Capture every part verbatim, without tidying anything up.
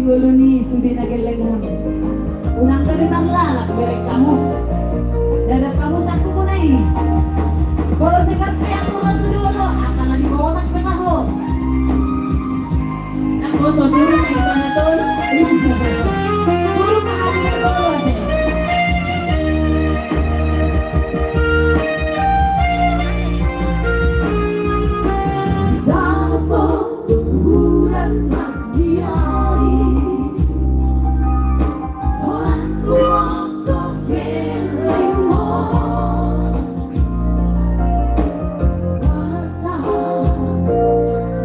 Dulu ni sude na gelleng on. Unang gabe tarlalap bereng hamu. Dadap hamu sangkumuna i. Molo singkat pe anggo na tu dolo, angka na di botak pe na ho. Nang boto dulu na hita na tolu. Dulu na hita na tolu ate. Dapot Udan mas diari, holan ruok do gellengmu. Asa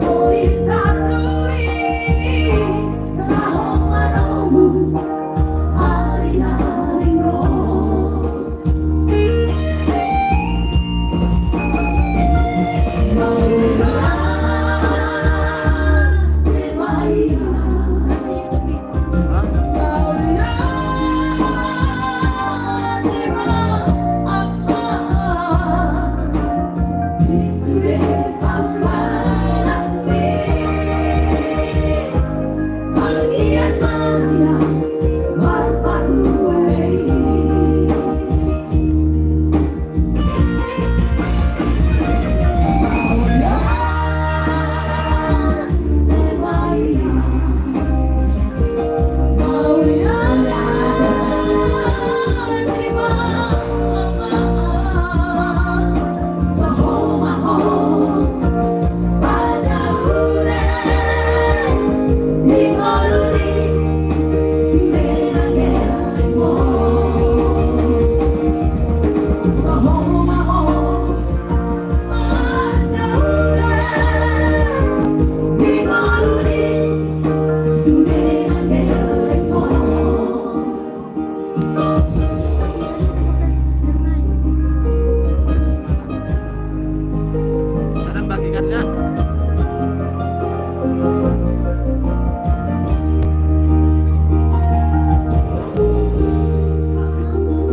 boi tarlumobi laho manomu ari na ro.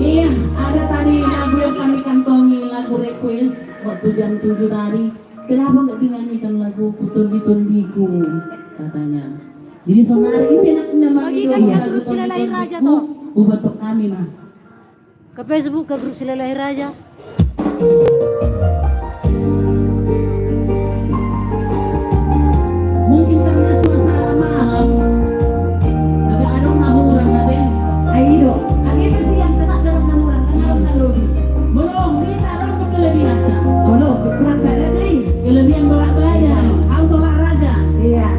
Iya, ada tadi lagu yang kami kantongi, lagu request waktu jam tujuh tadi. Kenapa nggak dinyanyikan lagu Ku Tondi-tondiku? Katanya. Jadi sonari isi enak namanya. Bagikan ke grup Silalahi Raja, toh. Buat kami, nah. Ke Facebook, ke grup Silalahi Raja. Mungkin karena suasana malam, agak adong na hurang, ate. Ai do, ate, pasti yang tetap adong na hurang, kan adong na lobi. Belum, kita adong kelebihan, Kak. Belum, berat badan nih. Kelebihan berat badan, harus olahraga. Iya.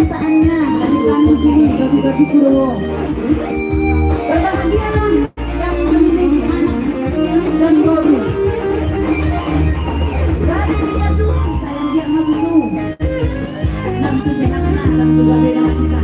Saatnya dari kami sini bagi-bagi kuro. Berbahagialah yang memiliki anak dan boru. Dari dia Tuhan sayang dia sama gitu. Nanti saya katakan dalam keluarga kita.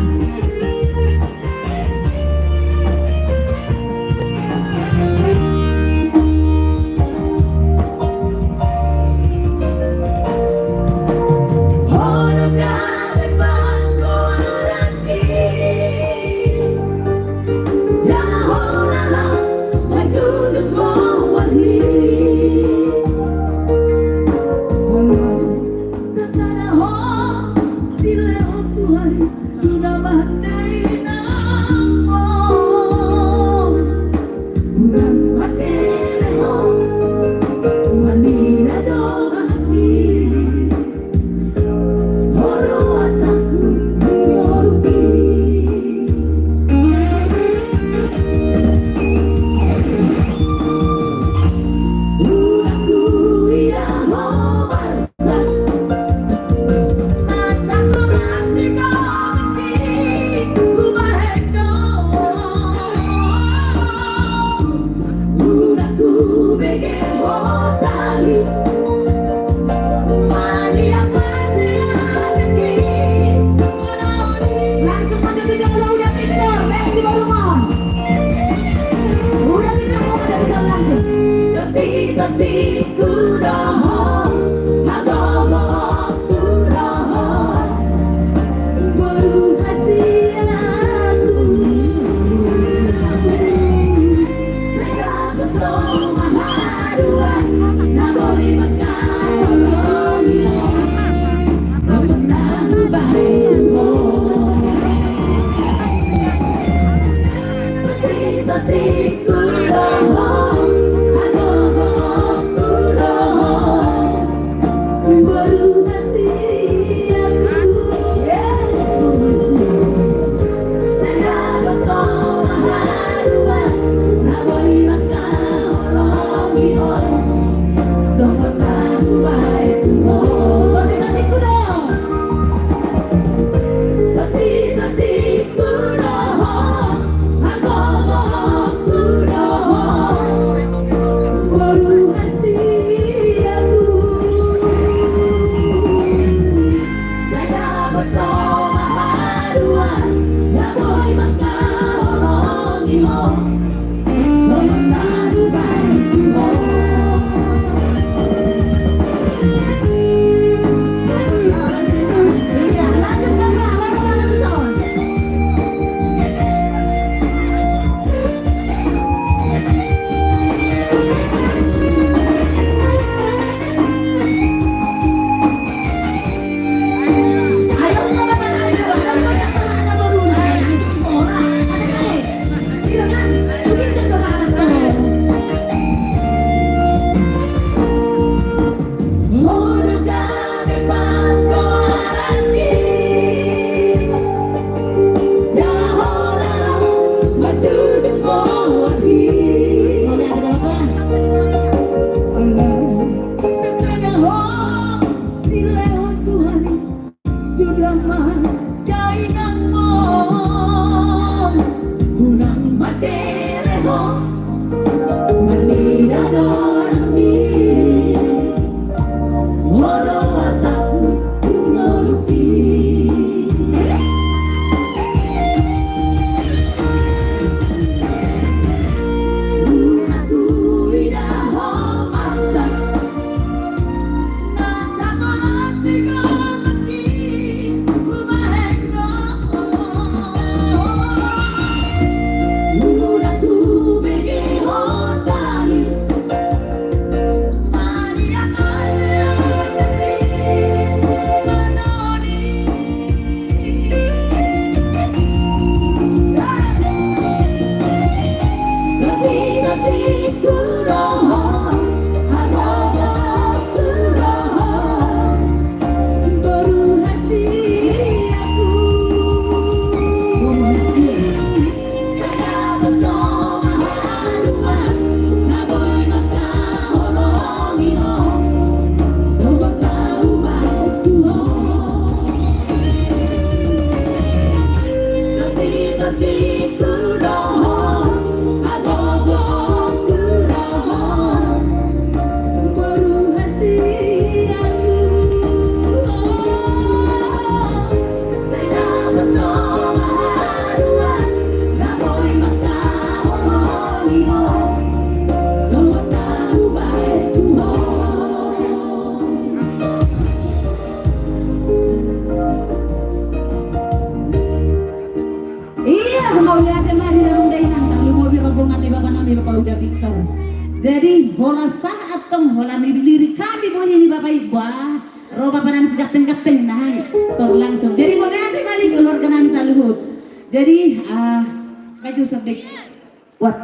Langsung maju tiga, udah pintar, main di baru, Mam. Udah pintar, Mam, udah bisa langsung. Tapi, tapi, Jadi holan sahat tong, holan dilirik hami bohi ni bapa i, bah, ro bapa nami si ganteng-ganteng na hami. Tor langsung. Jadi mauliate ma di keluarga nami saluhut. Jadi, ah, baju sobek. Wat.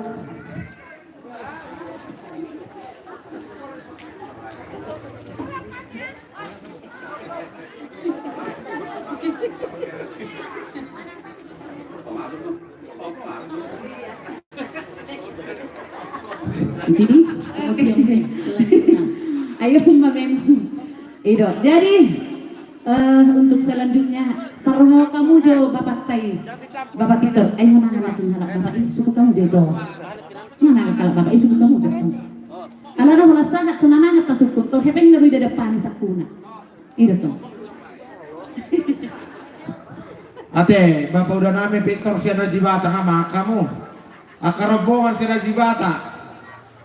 Jadi, seperti yang saya selanjutnya. Ayo, Mbak Mem. Ido. Jadi, eh, untuk selanjutnya, parroha hamu jo Bapak Tai. Bapak Peter, ayo mana anak halak Bapak i, sungkun hamu jo. Mana anak halak Bapak i, sungkun hamu jo. Alana holan sahat so na mangan tasungkun, tor hepeng na do i dadapani sungkunna. Ido tong. Ate, Bapak uda nami Peter sian Rajabasa, nga mangan hamu. Angka rombongan sian Rajabasa.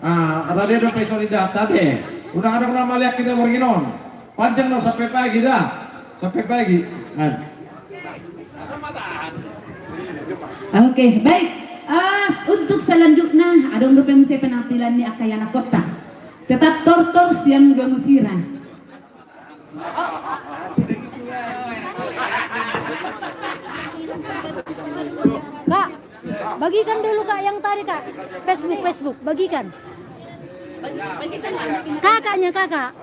Ah, rade dope songon i da, ate. Unang adong na malean hita borngin on. Panjang do sampe pagi da. Sampe pagi. Kan. Oke, baik. Ah, untuk selanjutnya, adong dope muse penampilan ni angka ianakhonta. Tetap tortor sian Gamusira. Kak, bagikan dulu, Kak, yang tadi, Kak. Facebook, Facebook, bagikan. Kakaknya, Kakak.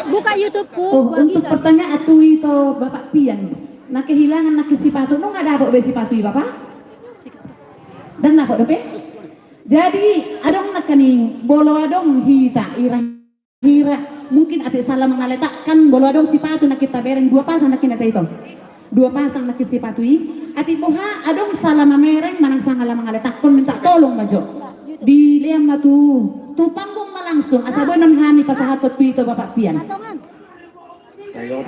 Buka YouTube-ku, oh, untuk bagikan. Pertanyaan tu ito, Bapak Pian. Na kehilangan nangkin sipatu, nunga dapot be sipatu i, Bapak? Ndang dapot dope? Jadi, adong nangkaning, molo adong hita, ira hira, mungkin atik salah mangaletakkan, molo adong sipatu nangkin tabereng, dua pasang nangkin ate ito. Dua pasang nangkin sipatu i, atik boha adong salah mamereng manang salah mangaletakkon, minta tolong ma jo. Dilean ma tu, tu panggung ma langsung, asa boi non hami pasahathon tu ito Bapak Pian. Sayon.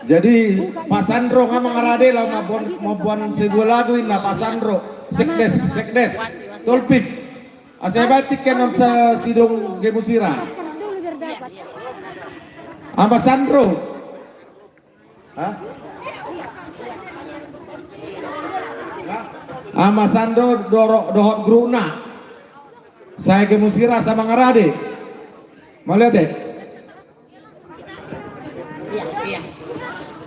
Jadi, Pak Sandro, nga mangarade laho mamboan, mamboan sebuah lagu inna Pak Sandro. Sekdes, sekdes. Tolpit. Asa baen tingki on sa sidung Gamusira. Ama Sandro. Hah? Hah? Ama Sandro doro-, dohot guruna. Sai Gamusira asa mangarade. Mauliate.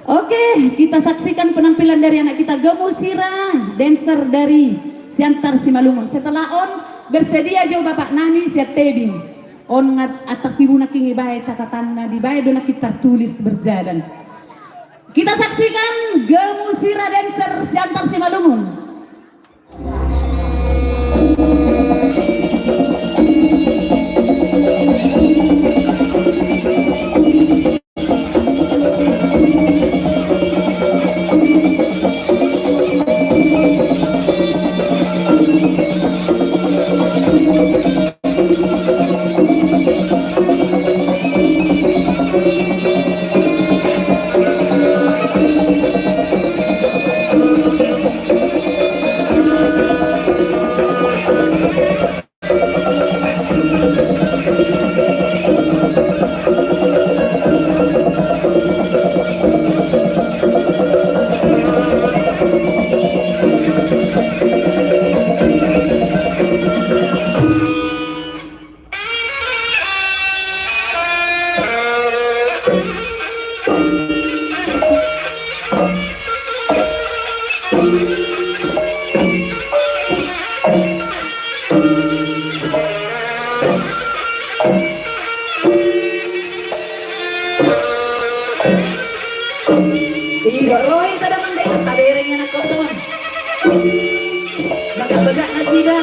Oke, kita saksikan penampilan dari anak kita, Gamusira, dancer dari Siantar Simalungun. Setelah on, bersedia jo bapak nami sian tebing. On nga-, atik tibu nangkin dibaen catatanna, dibaen do nangkin tertulis berjalan. Kita saksikan Gamusira dancer Siantar Simalungun. Ido, ro hita da mandai, tabereng anakhonta on. Bagak-bagak nasida.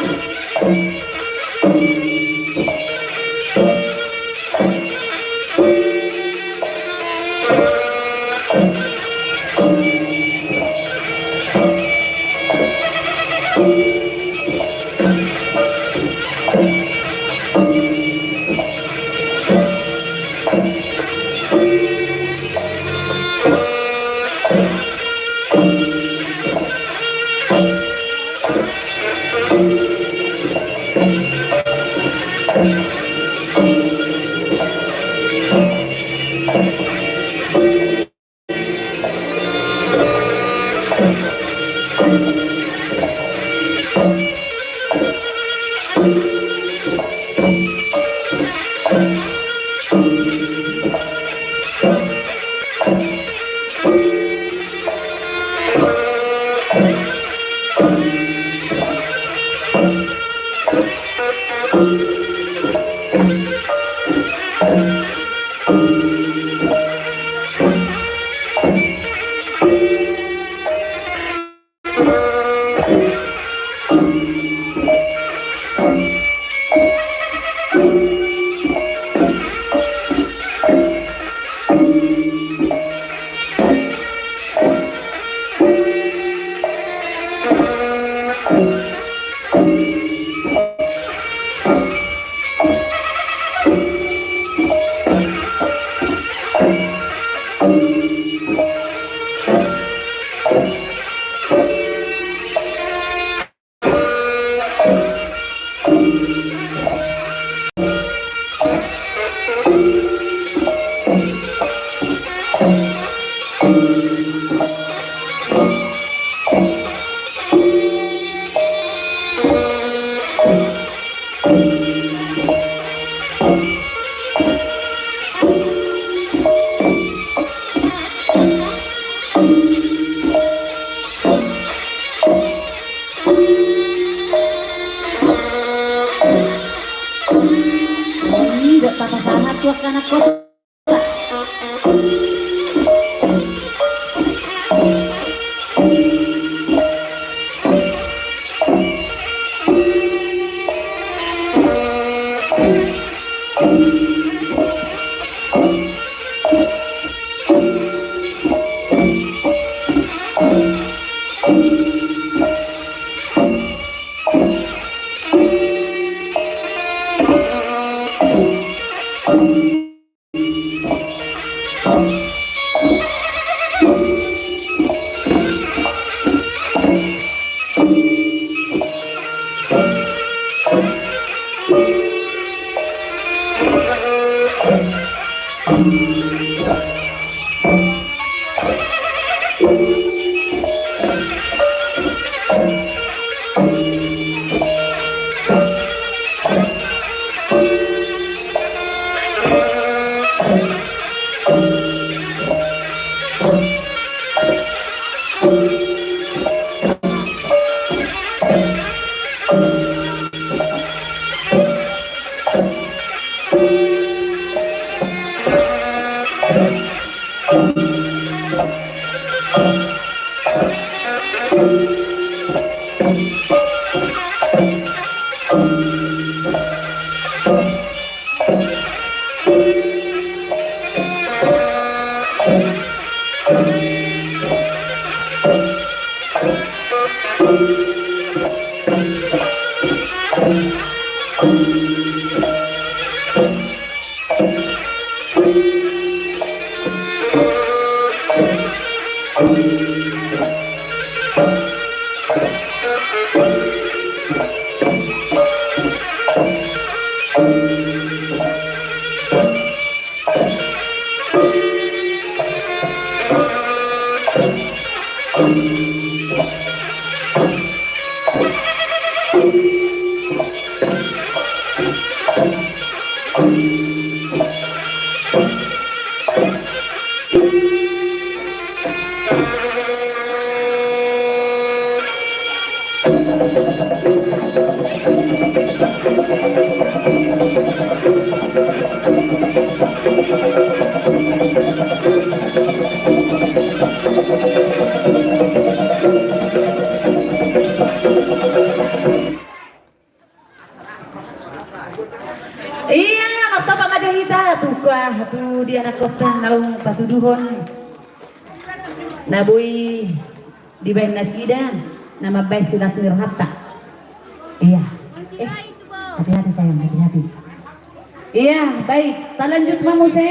Ih, dok, tapasahat tu angka anak kota. Ia, martopot ma jo hita tu, ah, tu dia anak kota naung patuduhon na boi dibaen nasida na mambaen silas ni rohanta. Ia. Eh, hati-hati sayang, hati-hati. Ia, baik, talanjut ma muse.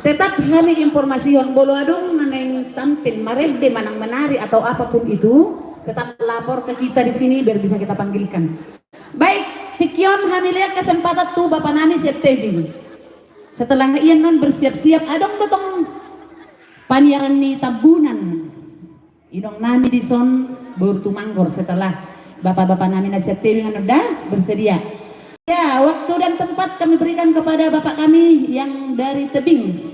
Tetap hami informasi on, molo adong na naeng tampil, marende manang menari atau apapun itu, tetap lapor ke kita di sini biar bisa kita panggilkan. Baik, tingki on hami lehon kesempatan tu bapa nami sian Tebing. Setelah ia non bersiap-siap, adong do tong paniaran ni Tambunan. Inong nami dison, boru Tumanggor, setelah bapa-bapa nami na sian Tebing annon da bersedia. Ya, waktu dan tempat kami berikan kepada bapak kami yang dari Tebing.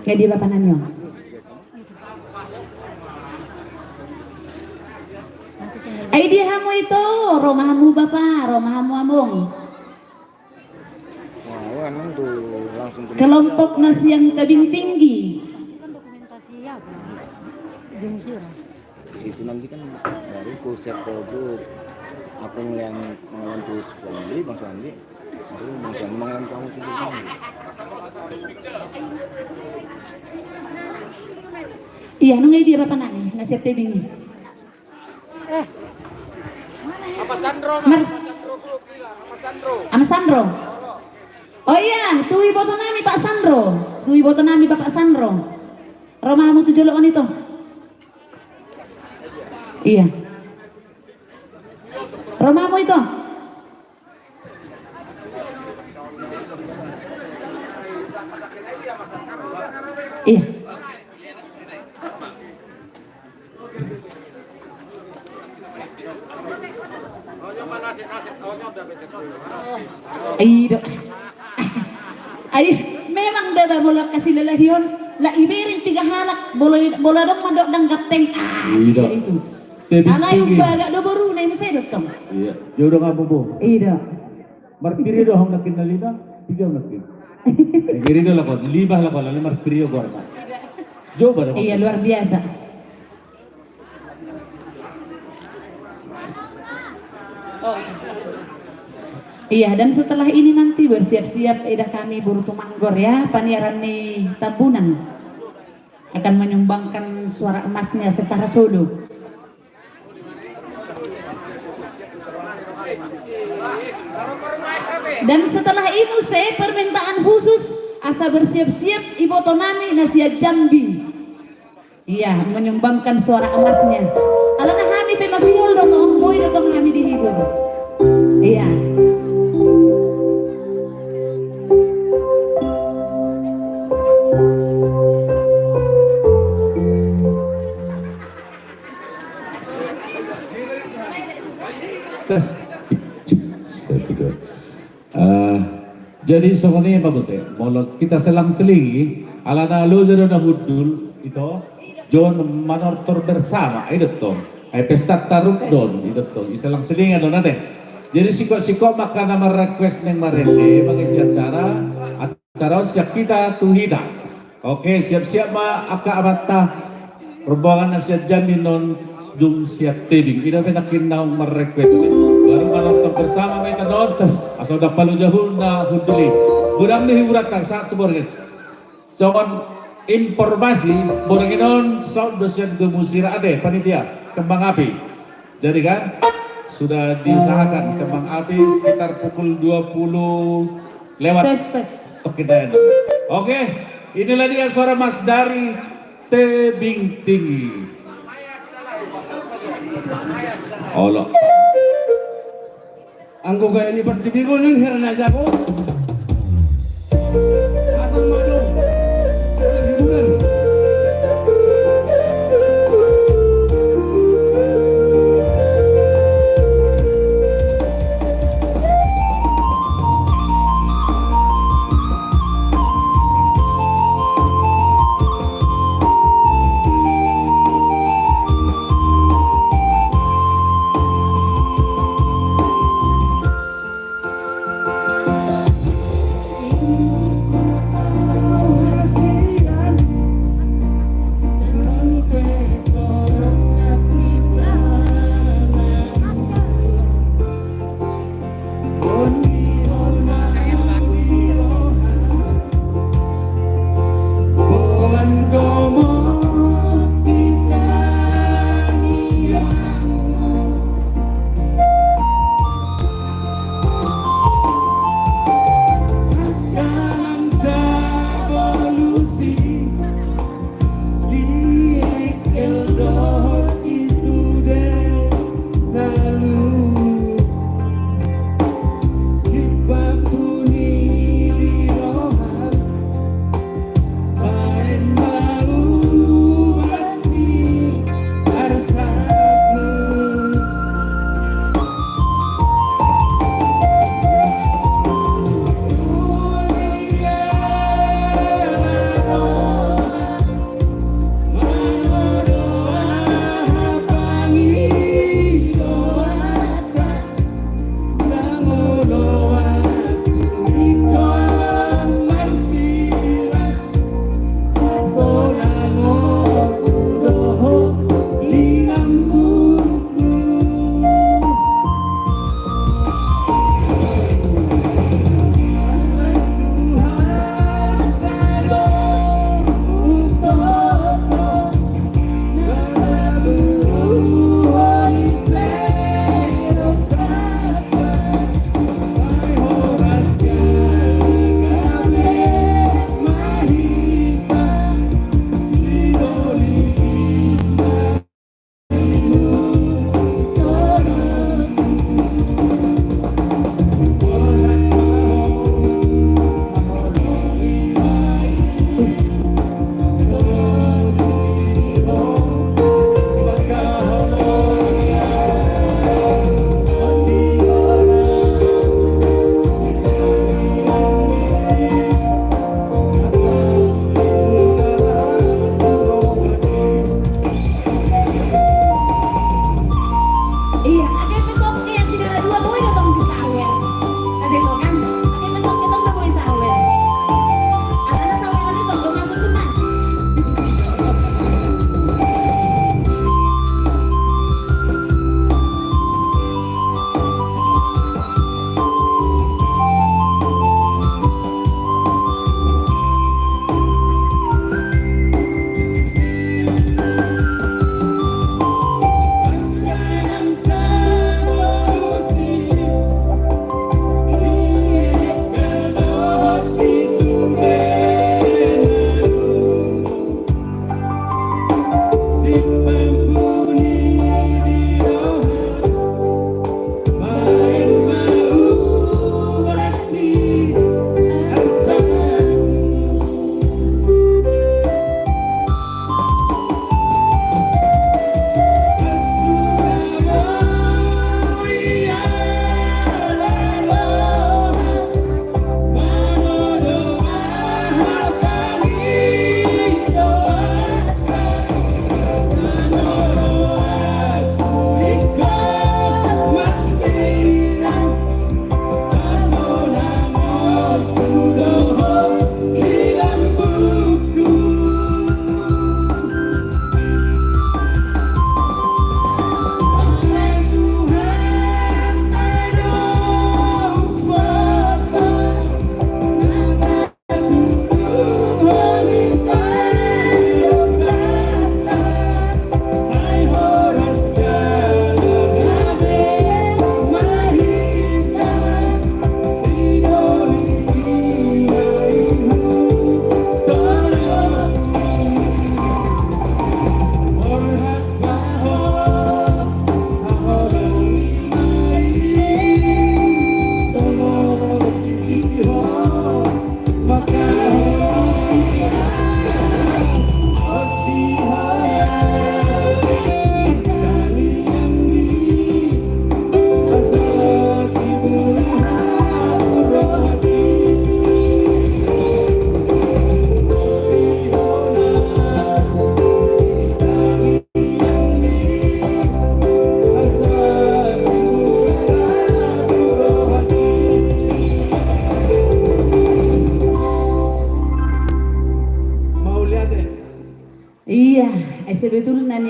Ia dia bapa nami on. Ai dia hamu ito, ro ma hamu bapa, ro ma hamu among. Wah, wah, nang tu langsung tu kelompok na sian Tebing Tinggi. Kan dokumentasi apa? Di Mesir. Di situ nanti kan baru ku share ke grup. Aku ngeliat, ngeliat tu Suwandi, Bang Suwandi. Baru Bang Suwandi ngeliat kamu situ kan. Ia, nunga i dia bapa nami na sian Tebing i. Eh. Ama Sandro, Mar- Ama Sandro, Ama Sandro. Ama Sandro. Oh ia, tu iboto nami Pak Sandro. Tu iboto nami Bapak Sandro. Ro ma hamu tu jolo on ito. Ia. Ro ma hamu ito. Ia. Ai do. Ai, memang da ba molo angka silalahion. Lah, ibereng tiga halak, molo, molo adong mandok dang gapteng. Ah, ida. Tiga itu. Tebing tinggi. Alai umbaga do boruna, i muse do tong. Iya, jodoh ngamu, Bu. Ida. Martirio do hamu nangkin na lima, tiga nangkin. Giri do lakon, lima lakon, lalu martirio goarna. Jodoh do. Iya, luar biasa. Iya, dan setelah ini nanti bersiap-siap, ida, kami boru Tumanggor, ya, paniaran ni Tambunan akan menyumbangkan suara emasnya secara solo. Dan setelah i muse permintaan khusus, asa bersiap-siap iboto nami na sian Jambi. Iya, menyumbangkan suara emasnya. Alana hami pe masihol do tong, boi do tong hami dihibur. Iya. Tes. Cik, cik, satu, dua. Eh, jadi songon i ma muse, molo hita selang-selingi, alana loja do na hundul, ito, jolo manortor bersama, i do tong. Ai pesta taruk don, i do tong. I selang-selingi do na te. Jadi sikok-sikok ma angka na marrequest naeng marende mangisi acara, acara on sian hita tu hita. Oke, siap-siap ma angka amanta. Rombongan na sian Jambi on dung sian Tebing. Ida pe nangkin naung marrequest. Baru manortor bersama ma hita on. Asa dapal uja huna hundul i. Godang do hiburanta, sahat tu borngin. Songon informasi, borngin on sound do sian Gemusira ate, panitia, Kembang Api. Jadi kan, sudah diusahakan Kembang Api sekitar pukul dua puluh lewat. Tes, tes. Oke, inilah dia suara emas dari Tebing Tinggi. Olo. Anggo gaya ni partingkian ni hira na jago. Asal madu. Hiburan.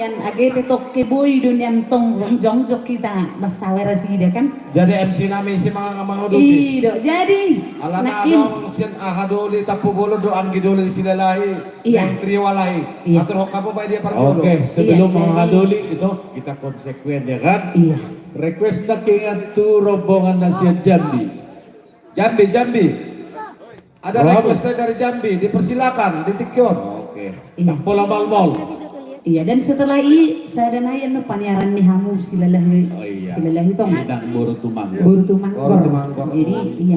Nian age pe tongke boi do nian tong jongjong hita mansai rasida kan. Jadi M C nami si manga mangadopi. I do. Jadi alana adong sian Ahadoli Tampubolon do anggi doli Silalahi. Iya. Trio Alahi. Iya. Atur hok kapo bae dia parjolo. Oke, sebelum Ahadoli itu kita konsekuen ya kan. Iya. Request na kingan tu rombongan na sian Jambi. Jambi, Jambi. Ada request dari Jambi, dipersilakan di tingki on. Oke. Iya. Pola malmol. Iya, dan setelah i sada nai anu paniaran ni hamu Silalahi. Oh, iya. Silalahi tong. Boru Tumanggor. Boru Tumanggor. Jadi iya.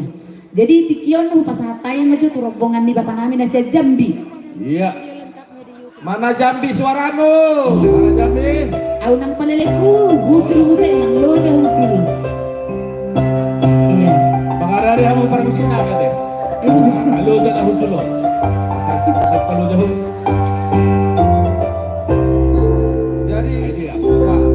Jadi tingki on hupasahat hami ma jo tu rombongan ni bapa nami na sian Jambi. Iya. Mana Jambi suaramu? Mana Jambi? Au nang paleleku, hundul muse nang loja hundul. Iya. Mangarade hamu parmusik na ate. Iya. Loja na hundul lo. Loja hundul. Jadi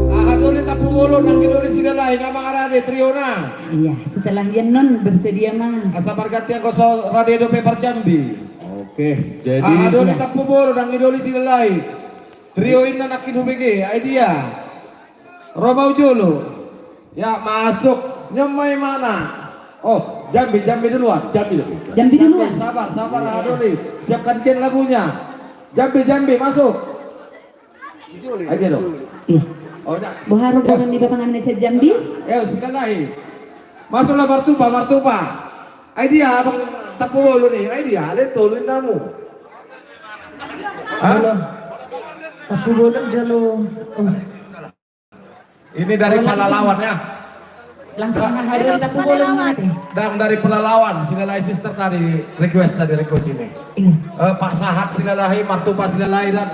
Ahadoli Tampubolon anggi doli Silalahi, nga mangarade trio na. Iya, setelah i annon bersedia ma. Asa marganti anggo so rade dope parjambi. Oke, jadi Ahadoli Tampubolon anggi doli Silalahi. Trio inna nangkin hubege, ai dia. Ro ma au jolo. Ya, masuk. Nyomai mana? Oh, Jambi, Jambi duluan. Jambi duluan. Jambi duluan. Sabar, sabar, Ahadoli. Siapkan gen lagunya. Jambi, Jambi, masuk. Aja dong. Iya. Oh, ya. Boha rombongan ni bapa nami na sian Jambi? Eh, Silalahi. Masuklah Martupa, Martupa. Ai dia abang Tampubolon i, ai dia ale tolu innamu. Hah? Tampubolon jolo. Oh. Ini dari Palalawan ya. Langsung hadir Tampubolon mana teh? Dang dari Palalawan, Silalahi sister tadi request, tadi request ini. Iya. Eh, Pak Sahat Silalahi, Martupa Silalahi dan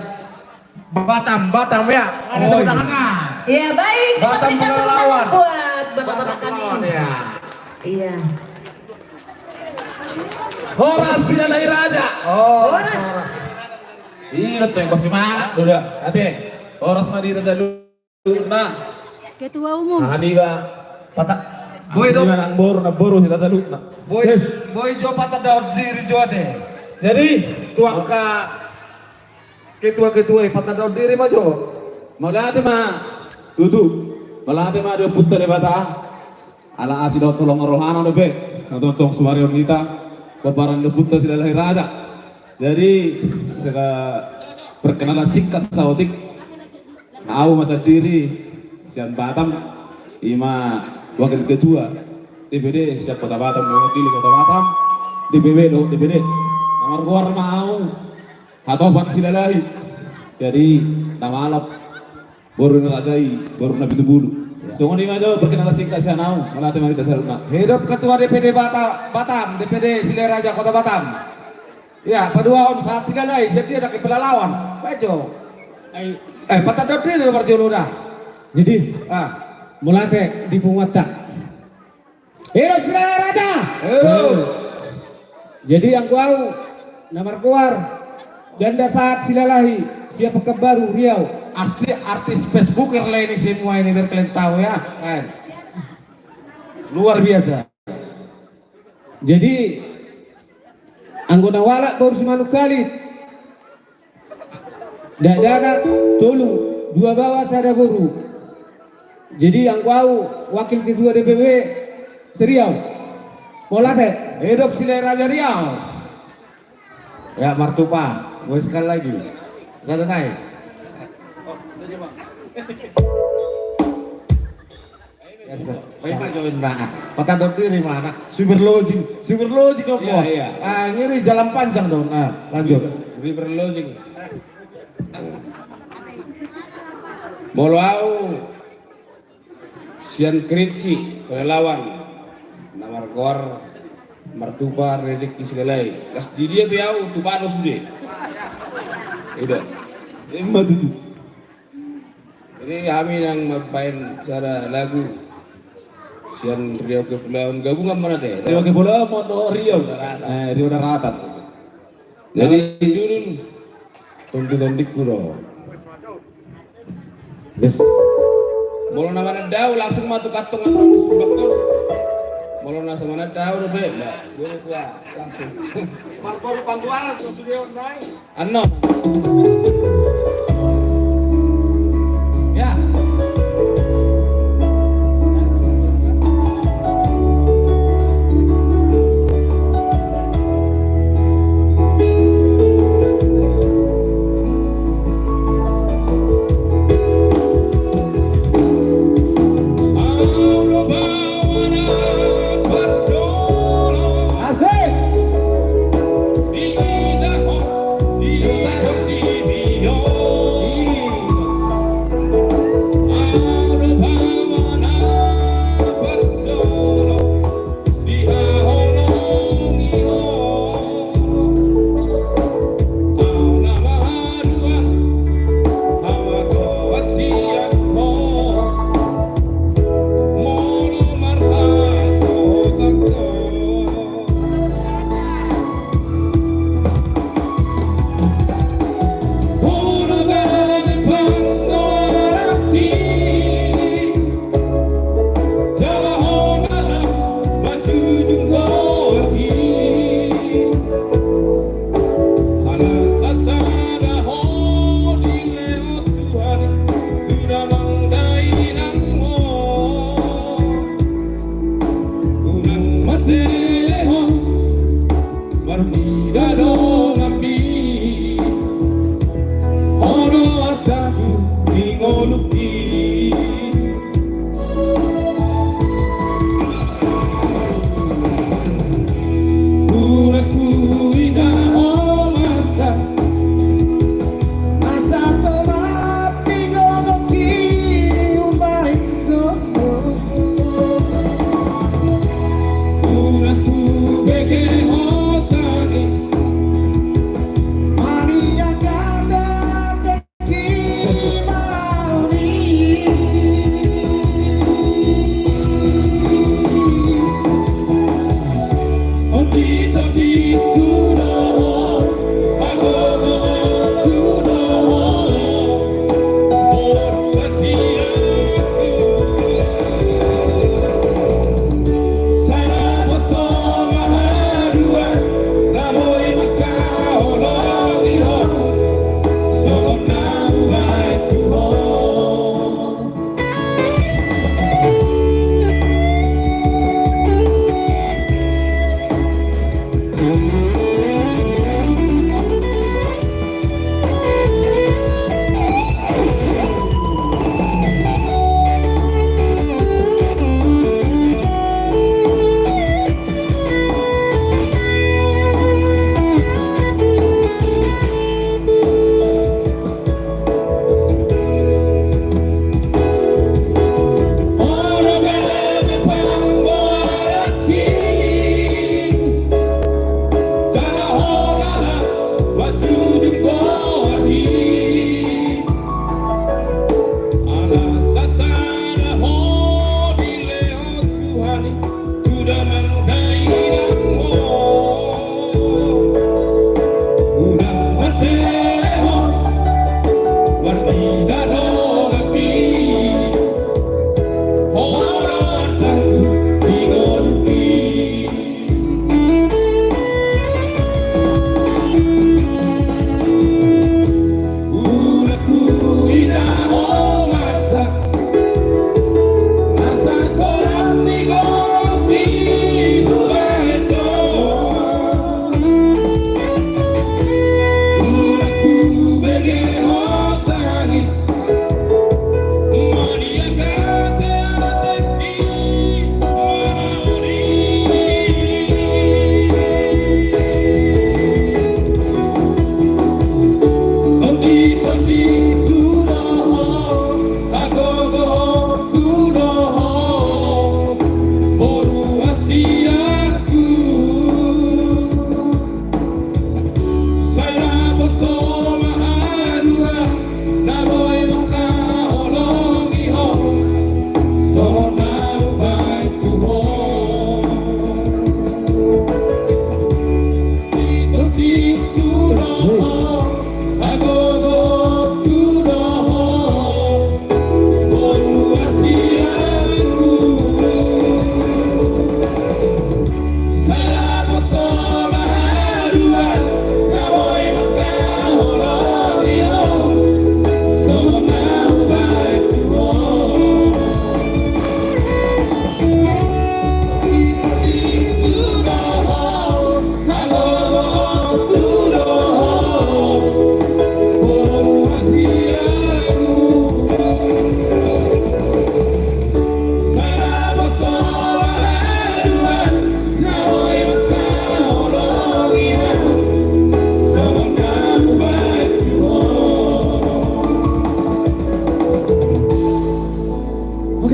Batam, Batam ya. Ada tepuk tangan, nah. Iya, baik. Kita berikan tepuk tangan buat bapak-bapak kami. Batam Palalawan, ya. Iya. Horas Silalahi Raja. Oh, horas. Horas. Iya, tuh yang pasti mana? Udah, ate. Horas ma di Raja lu. Na. Ketua umum. Aha niba pata. Boi do. Aha niba namboru, namboru hita saluhutna. Boi, boi jo patandahon diri jo ate. Jadi tu angka ketua-ketua i patandahon diri ma jo. Mauliate ma tutu. Mauliate ma di Ompunta Debata. Ala asi dohot holong ni rohana dope na tongtong sumaryang hita. Pomparan ni Ompunta Silalahi Raja. Jadi seka perkenalan singkat saotik. Au ma sandiri sian Batam, ima wakil ketua D P D sian Kota Batam, mewakili Kota Batam, D P B do, D P D. Na margoar ma au Hatopan Silalahi. Jadi na malap boru ni raja i, boru na pitu bulu. Songon i ma jo perkenalan singkat sian au, mauliate ma di hita saluhutna. Hidup ketua D P D Bata-, Batam, D P D Silalahi Raja Kota Batam. Ya, paduahon Sahat Silalahi, sian dia dang i Palalawan. Baik jo. Ai. Eh, patandahon diri do parjolo da. Jadi, ah, mauliate di punguanta. Hidup Silalahi Raja. Hidup. Jadi anggo au na margoar Ganda Sahat Silalahi sian Pekanbaru Riau. Pasti artis Facebooker lah ini semua ini biar kalian tahu ya. Kan. Luar biasa. Jadi anggo na hualap boru Simanungkalit. Dakdanak tolu, dua baoa sada boru. Jadi anggo au wakil ketua D P B se-Riau. Mauliate. Hidup Silalahi Raja Riau. Ya, martupa. Boleh sekali lagi. Sada nai. Ya, sudah. Baik, Pak Join, nah. Patandahon diri ma, nah. Cyber lodging, cyber lodging, kau. Iya, iya. Ah, ngeri jalan panjang dong. Nah, lanjut. Cyber, cyber lodging. Molo au sian Kerinci, Palalawan, na margoar martupa Rezeki Silalahi. Las di dia pe au tupana sude. Udah. Ima tutu. Jadi hami nang mambaen sada lagu sian Riau Kepulauan, gabungan mana teh? Riau Kepulauan, Mondo Riau. Daratan. Eh, Riau Daratan. Jadi judul Tondi-tondingku do. Molo na manandau langsung ma tu kantong annon sumbangkon. Molo na so manandau dope, langsung. Marbaru pangguaran tu studio nai. Annon.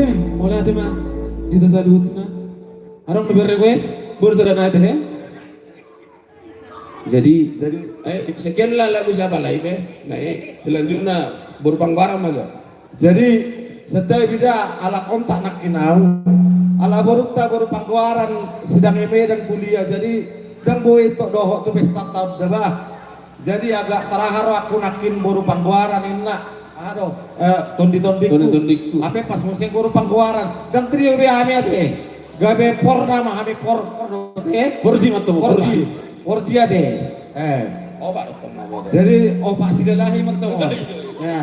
Mauliate ma di hita saluhutna. Adong na berrequest, boru sada na ate, he? Jadi, jadi, eh, sekianlah lagu siapa lagi, Pe? Nah, eh, selanjutnya boru Panggoaran ma jo. Jadi, setiap ida ala kontak nangkin au. Ala borunta boru Panggoaran sedang i Medan kuliah. Jadi, ndang boi tok dohot tu pesta taon da bah. Jadi agak terharu aku nangkin boru Panggoaran inna. Aduh, eh, tondi-tondingku. Tondi-tondingku. Ape pas muse boru Panggoaran. Ndang trio be hami ate. Gabe por nama hami por, por do, eh? Porsi ma tu, porsi. Porsi. Porsi ate. Eh. Opat, opat nama ate. Jadi opat silalahi ma tu. Ya.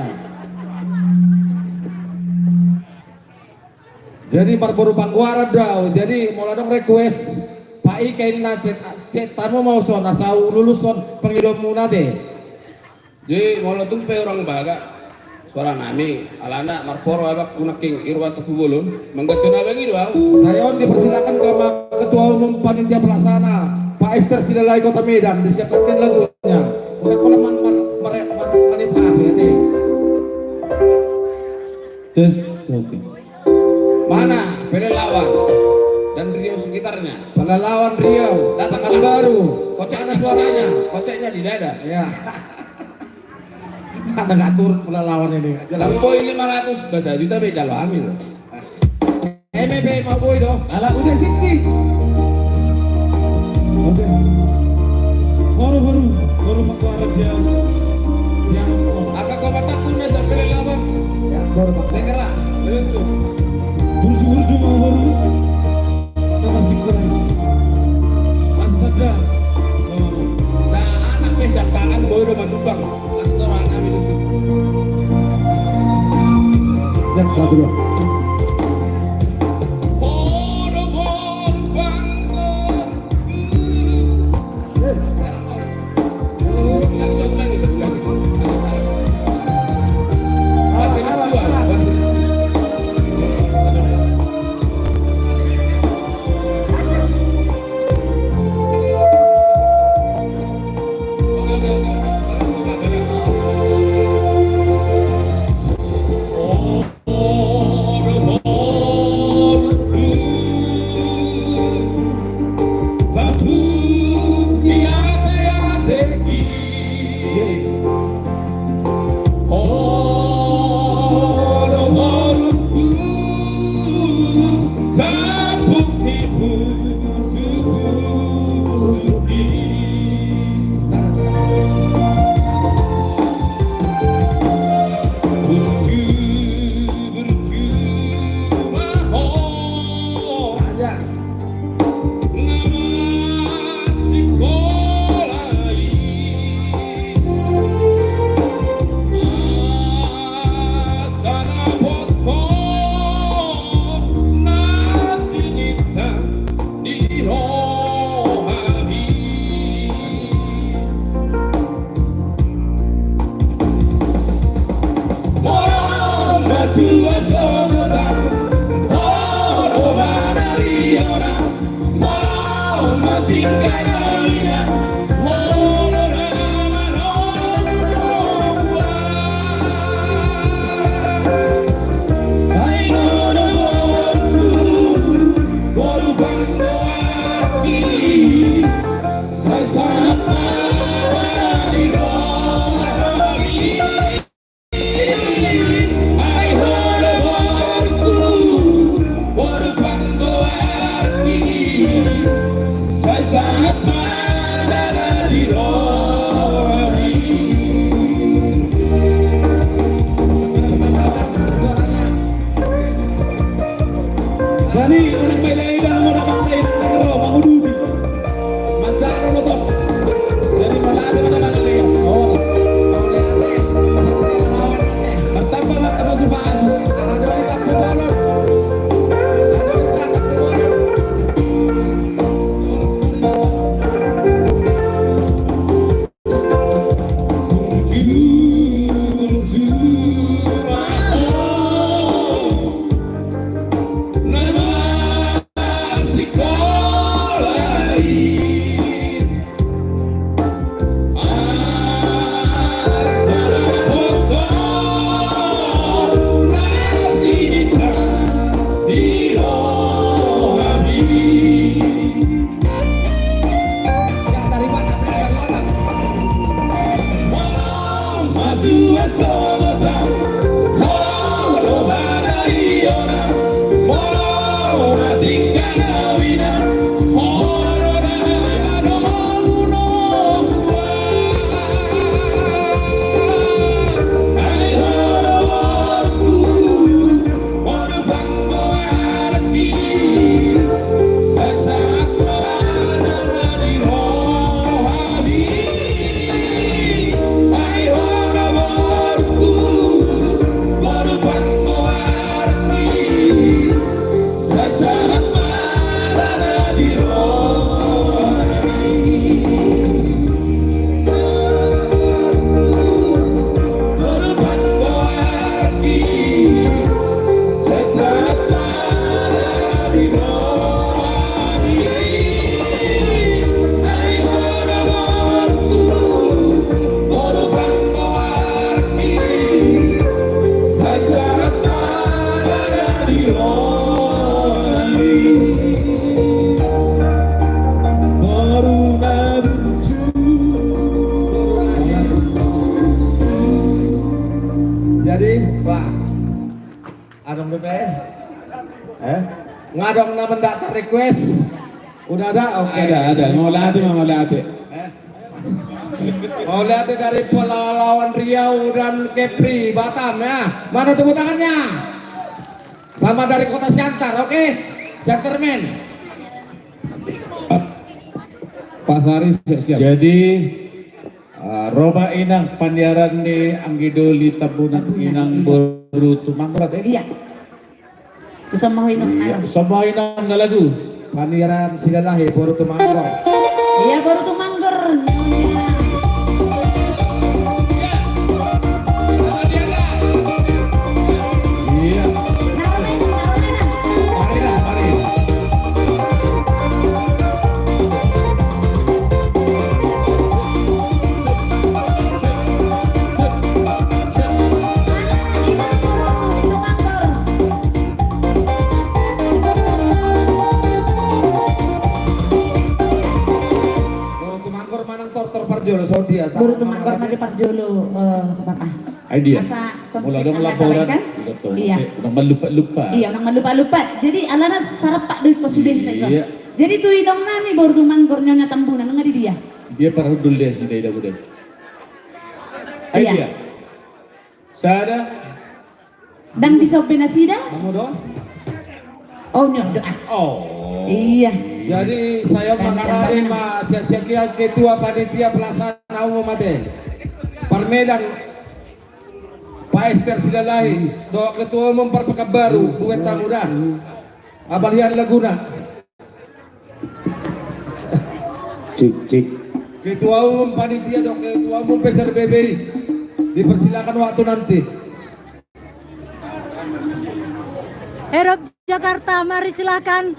Jadi marboru Panggoaran do au. Jadi molo adong request, Pak Ika inna cek, cek tamu mau son, asa ululuson pangidoanmuna ate. Jadi molo tung pe hurang bagak suara nami, alana marporo abangku nangkin Irwan Tengku Bolon, mangganti na bagi do au. Saya on dipersilakan ke ma-, Ketua Umum Panitia Pelaksana, Pak Ester Silalahi Kota Medan, disiapkan lagunya. Udah kalau man-, man-, mare-, man-, mani pape ate. Tes, oke. Mana Pelalawan dan Riau sekitarnya? Pelalawan, Riau, datang, Pekanbaru. Koceknya. Mana suaranya? Koceknya di dada. Ya. Ada nggak turun Pelalawan ini? Lampoi lima ratus, bah sajuta be jalo hami lo. Eme be mau boi do. Ala udah sini. Oke. Boru, boru, boru Panggoaran, ya. Yang mau. Angka kau batak tuna sampai lelawan. Ya, boru Panggoaran. Segera meluncur. Burju-burju mau boru. Nama sikola. Astaga. Nah, anak pe siangkangan boru Matubang. Astorana minus. Ya, satu, dua. Jadi, Pak, adong dope? Eh? Nga adong na mendaftar request? Udah ada? Oke. Ada, ada. Mauliate, mauliate. Eh? Mauliate dari Pelalawan Riau dan Kepri Batam, ya. Mana tepuk tangannya? Sama dari Kota Siantar, oke? Siantar, men. Pak Sari, siap, siap. Jadi, ah, ro ma inang paniaran ni anggidoli Tambunan, Tambunan, inang, iya. Boru Tumanggur, eh? Iya. Tu somo inang. Iya, na ro. Somo inang na lagu. Paniaran Silalahi, Boru Tumanggur. Iya, Boru Tumanggur. Iya. Boru Tumanggur manang tortor parjolo, so dia, Boru Tumanggur manang parjolo, eh, Bapak. Ai dia. Asa molo adong laporan, kan? Iya. Unang mallupat-lupat. Iya, unang mallupat-lupat. Jadi, alana sarap, Pak, do ingkon sude. Iya. Jadi, tu inong nami Boru Tumanggur, Nyonya Tambunan, nunga di dia? Dia parhundul dia, sida ida bude. Ai dia. Sada. Ndang disope nasida? Mamu do? Oh, nyondo, ah. Oh. Iya. Jadi, saya mangarade ma siap-siap dia ketua panitia pelaksana umum ate. Parmedan, Pak Ester Silalahi, do ketua umum Parpekanbaru, bukan tamu dah. Abalian laguna. Cik, cik. Ketua umum panitia dohot ketua umum P S R B B I. Dipersilakan waktu nanti. Herop Jakarta, mari silakan.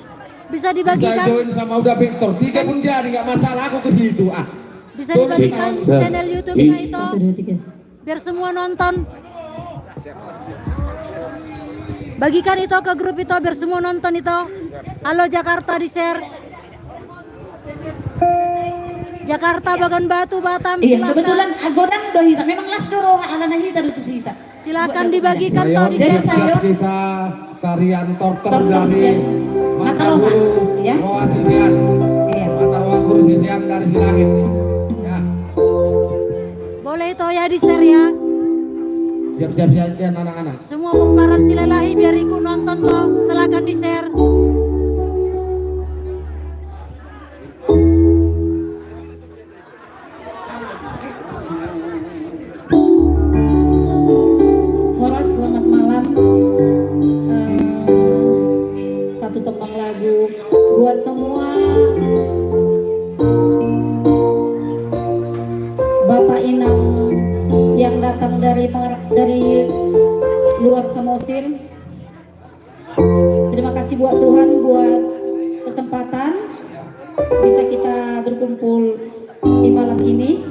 Bisa dibagikan. Bisa join sama Uda Victor. Tiga pun jadi, nggak masalah, aku ke situ. Ah. Bisa dibagikan channel YouTube-nya itu. Satu, dua, tiga. Biar semua nonton. Bagikan itu ke grup itu, biar semua nonton itu. Halo Jakarta, di-share. Jakarta, Bagan Batu, Batam, iya, silakan. Kebetulan, ah, godang do hita. Memang las do roha, alana hita do tu hita. Silakan dibagikan, saya, di-share. Jadi, saya kita tarian tortor dari Mata Uang, Roa Sisean. Iya. Mata Uang Guru Sisean dari Silangit. Ya. Boleh itu ya, di-share ya. Siap-siap, siap, siap, anak-anak. Semua pomparan Silalahi biar ikut nonton tuh. Silakan di-share. Horas, selamat malam. Eh, satu tembang lagu buat semua Bapak Inang yang datang dari mar-, dari luar Samosir. Terima kasih buat Tuhan, buat kesempatan bisa kita berkumpul di malam ini.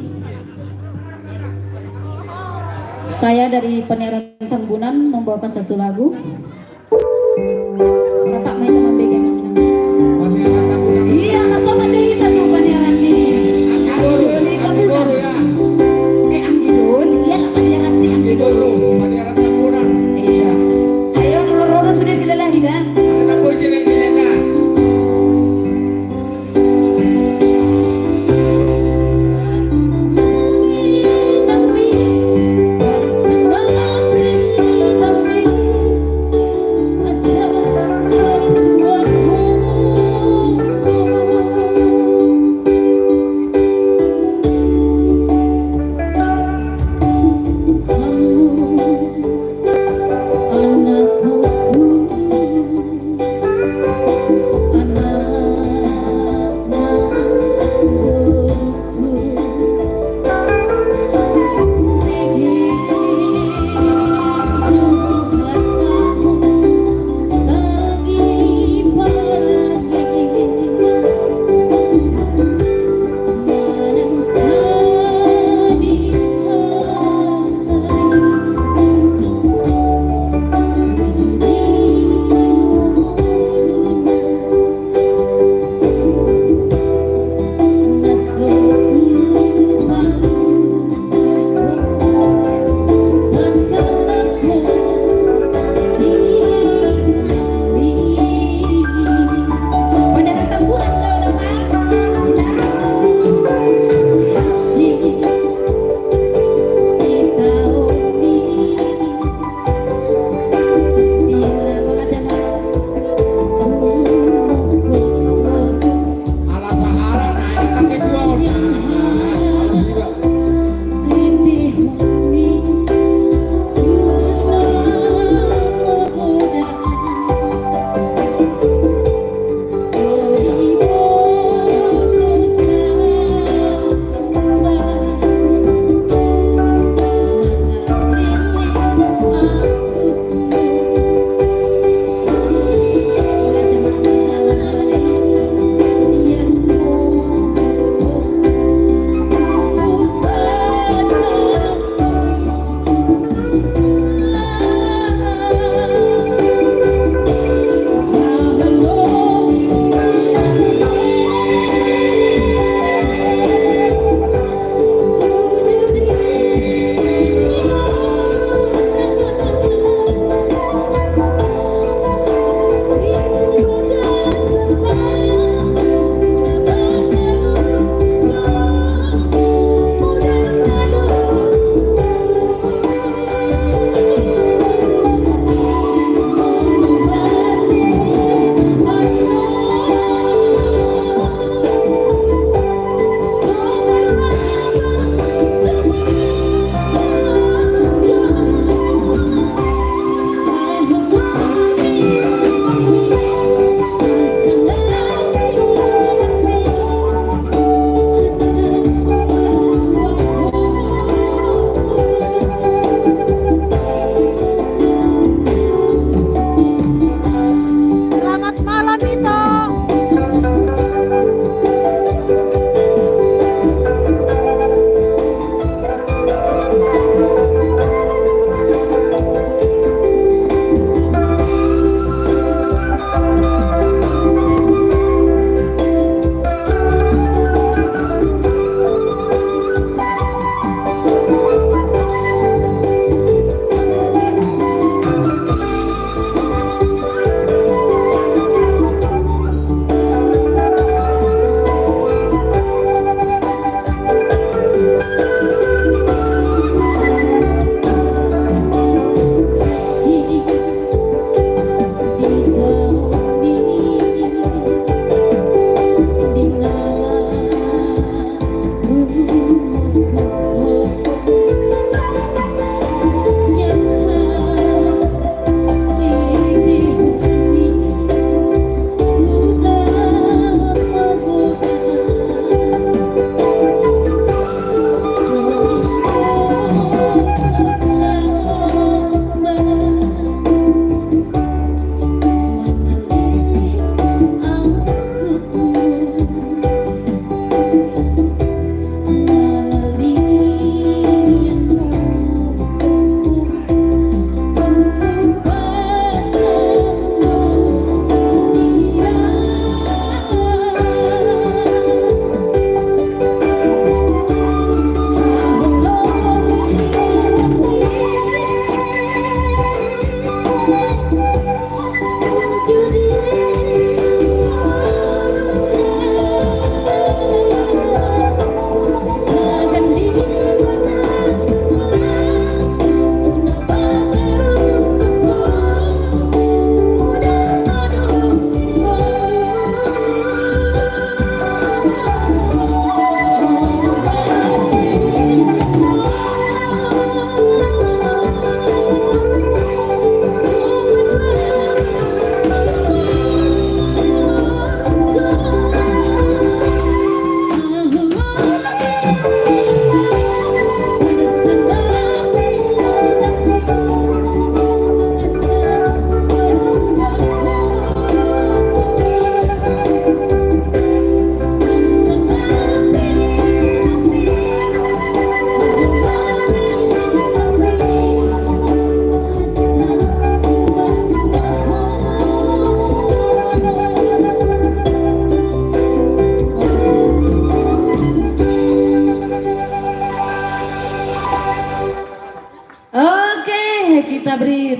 Saya dari Paniaran Tambunan membawakan satu lagu. Bapak main teman bege, Bang Inang. Paniaran Tambunan. Iya, apa aja kita tuh Paniaran nih. Anggi Boru, Anggi Boru, ya. Eh, Anggi Boru, iya lah, Paniaran nih, Anggi Boru. Anggi Boru, Paniaran Tambunan. Iya. Ayo dulu,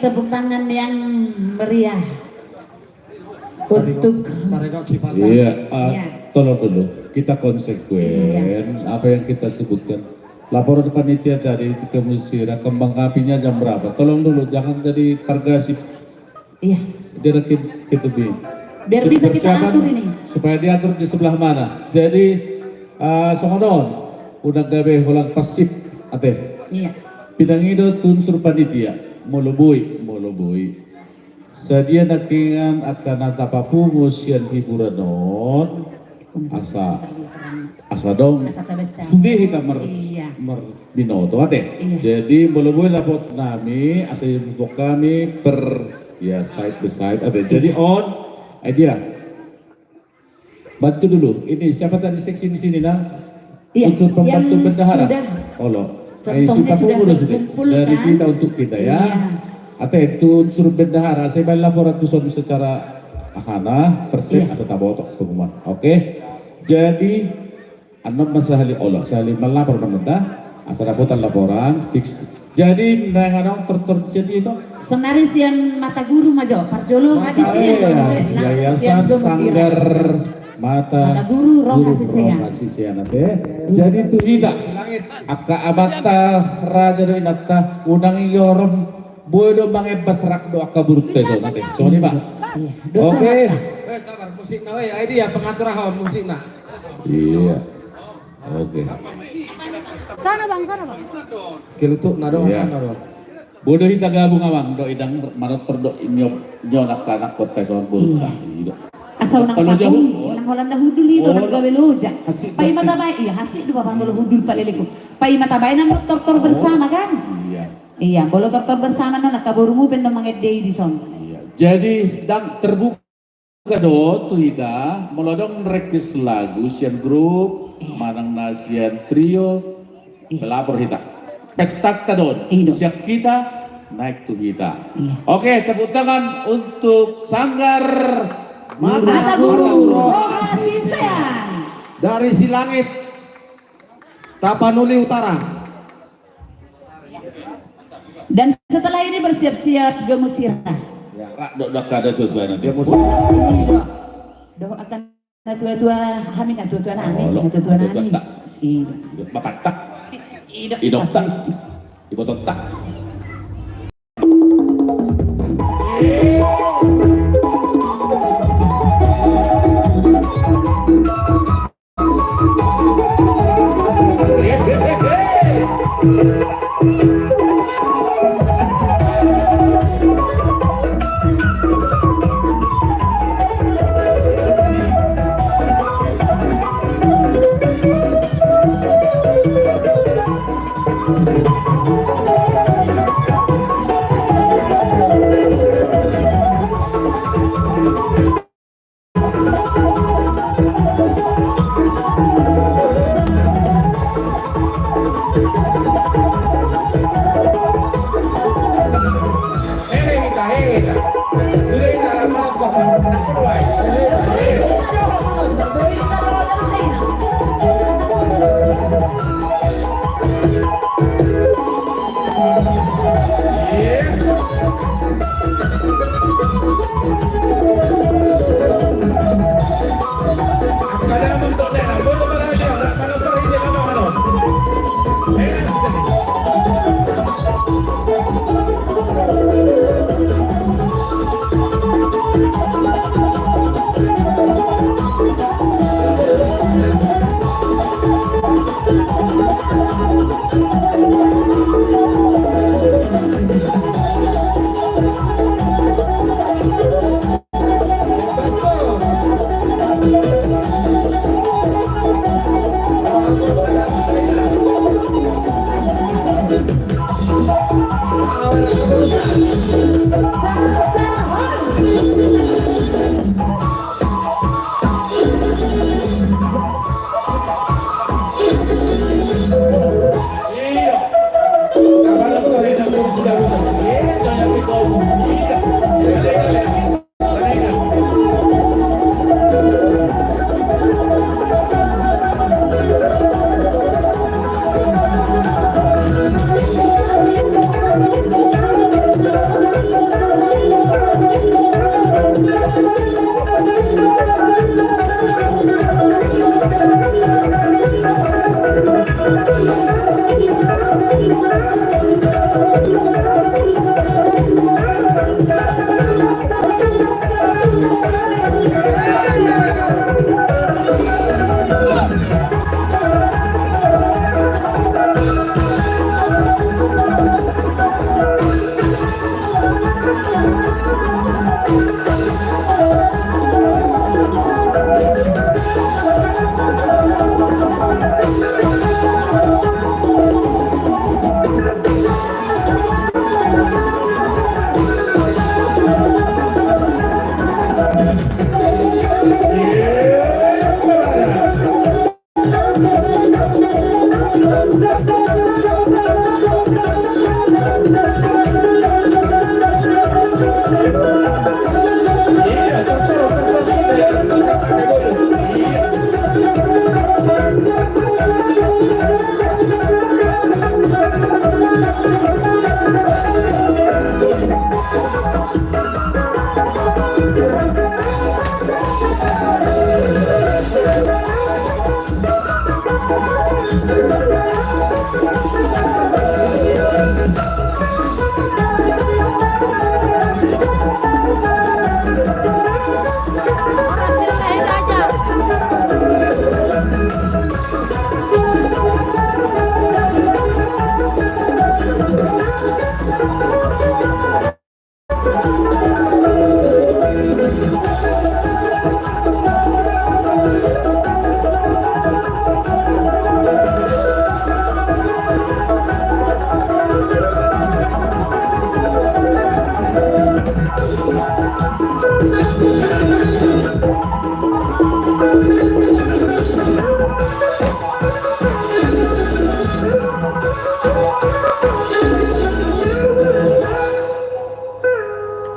tepuk tangan yang meriah untuk Iya, ah, Iya. tolong dulu kita konsekuen Iya. apa yang kita sebutkan. Laporan panitia tadi ke Musira, kembang apinya jam berapa? Tolong dulu, jangan jadi targasip. Iya. Dia lagi kita bi- Biar bisa kita persiapan atur ini. Supaya diatur di sebelah mana. Jadi, eh, songon on, unang gabe holan pasif, ate. Iya. Pinangido tu unsur panitia, molo boi, molo boi. Sadia nangkiningan angka na tapapungu sian hiburan on, asa, asa dong, Asa tabaca. sude hita mar-, Iya. mar-, binoto, ate. Iya. Jadi, molo boi lapot nami, asa ibuka hami per, ya, side by side, ate. Iya. Jadi, on, idea. Bantu dulu. Ini siapa tadi seksi di sini, nah? Iya, Unsur pembantu yang bendahara. sudah Olo. Contohnya Ai, si Pak sudah Guru sudah. terkumpul, Dari kan? kita untuk kita, ya. Iya. Ate, tu unsur bendahara, saya main laporan tu son secara ahana, persen, Iya. asa taboto pengumuman. Oke. Jadi, Annon ma sahali olo, sahali malapor ma nda, asa dapotan laporan, fix. Jadi, naeng adong tortor sian dia tu? Sonari sian Mata Guru ma jo, parjolo Mata habis Guru, ini, iya. langsung sian Yayasan Guru Musira. Sanggar Mata Mata Guru, Roha Guru Sisean. Roha Sisean, ate. Jadi, tu hita, angka amanta raja do inanta, unang i orom, boi do mangebbas rap do angka burut te, songon i, ate. Songon i, Pak. Iya, dosa Oke. mata. Eh, sabar, musikna, weh, idea pengatur aha musikna. Iya. Oke. Sana, Bang, sana, Bang. Kelutuk na do, Iya. na do. Boi do hita gabung, Amang, do idang manortor do inyo, inyo anak-anak kota son bulu. Iya. Nah, iya. Asa unang Kalau patung, jauh, unang holan na hundul i do, Oh, unang gabe loja. Hasik Pai do. mata bae, iya, hasik do bapak molo hundul paleleku. Pai mata bae na tortor Oh. bersama kan? Iya. Iya, molo tortor bersama non, angka borumu pe na mangende i di son. Iya. Jadi, dang terbuka Buka do tu hita, molo adong request lagu sian grup, Iya. manang na sian trio, Iya. melapor hita. Pestanta do on, Iya. sian hita, naik tu hita. Iya. Oke, tepuk tangan untuk Sanggar Mata Mata Guru Guru Roha Sisean. Dari Silangit, Tapanuli Utara. Dan setelah ini bersiap-siap Gemu Sirah. Ya, rak do, do angka na tua-tua nanti. Gemu Sirah. Ini do. Do angka na tua-tua, hami na tua-tua nami, Olo, na tua-tua nami. tua-tua tak. Iya. Ido bapak tak. Ido Ido pasti. tak. Iboto tak.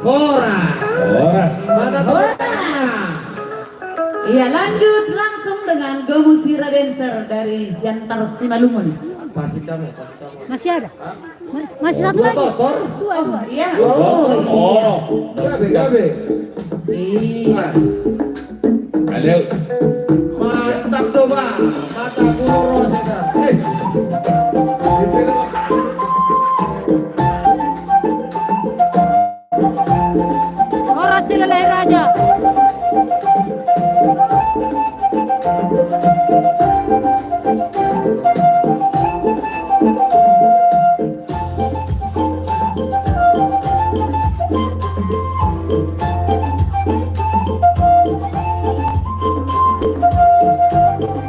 Horas. Horas. Mana tuh? Horas. Iya, lanjut langsung dengan Gomusira Dancer dari Siantar Simalungun. Pasti kamu, pasti kamu. Masih ada? Hah? Ma-, masih satu lagi. Dua tortor? Dua, dua. Iya. Dua tortor. Oh. Gabe, gabe. Iya. Nah. Halo. Mantap do, Bang. Mata guru, Bang. Yes. Horas, Silalahi Raja.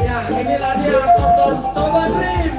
Ya, inilah dia tortor Toba Dream.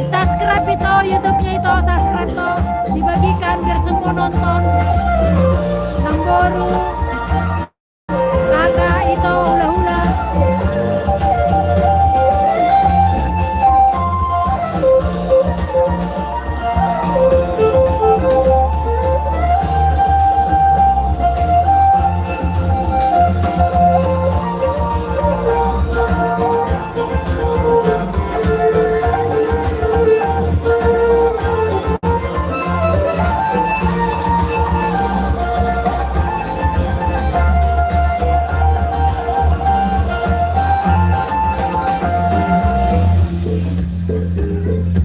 Subscribe ito YouTube-nya ito, subscribe ito, dibagikan biar semua nonton. Namboru, kakak ito, hula-hula.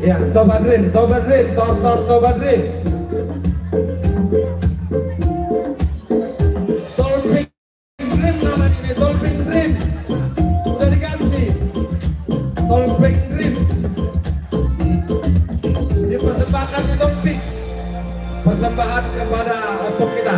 Ya, Toba Dream, Toba Dream, tortor Toba Dream. Tolping Dream namanya ini, Tolping Dream. Sudah diganti. Tolping Dream. Dipersembahkan di Tolping. Persembahan kepada, untuk kita.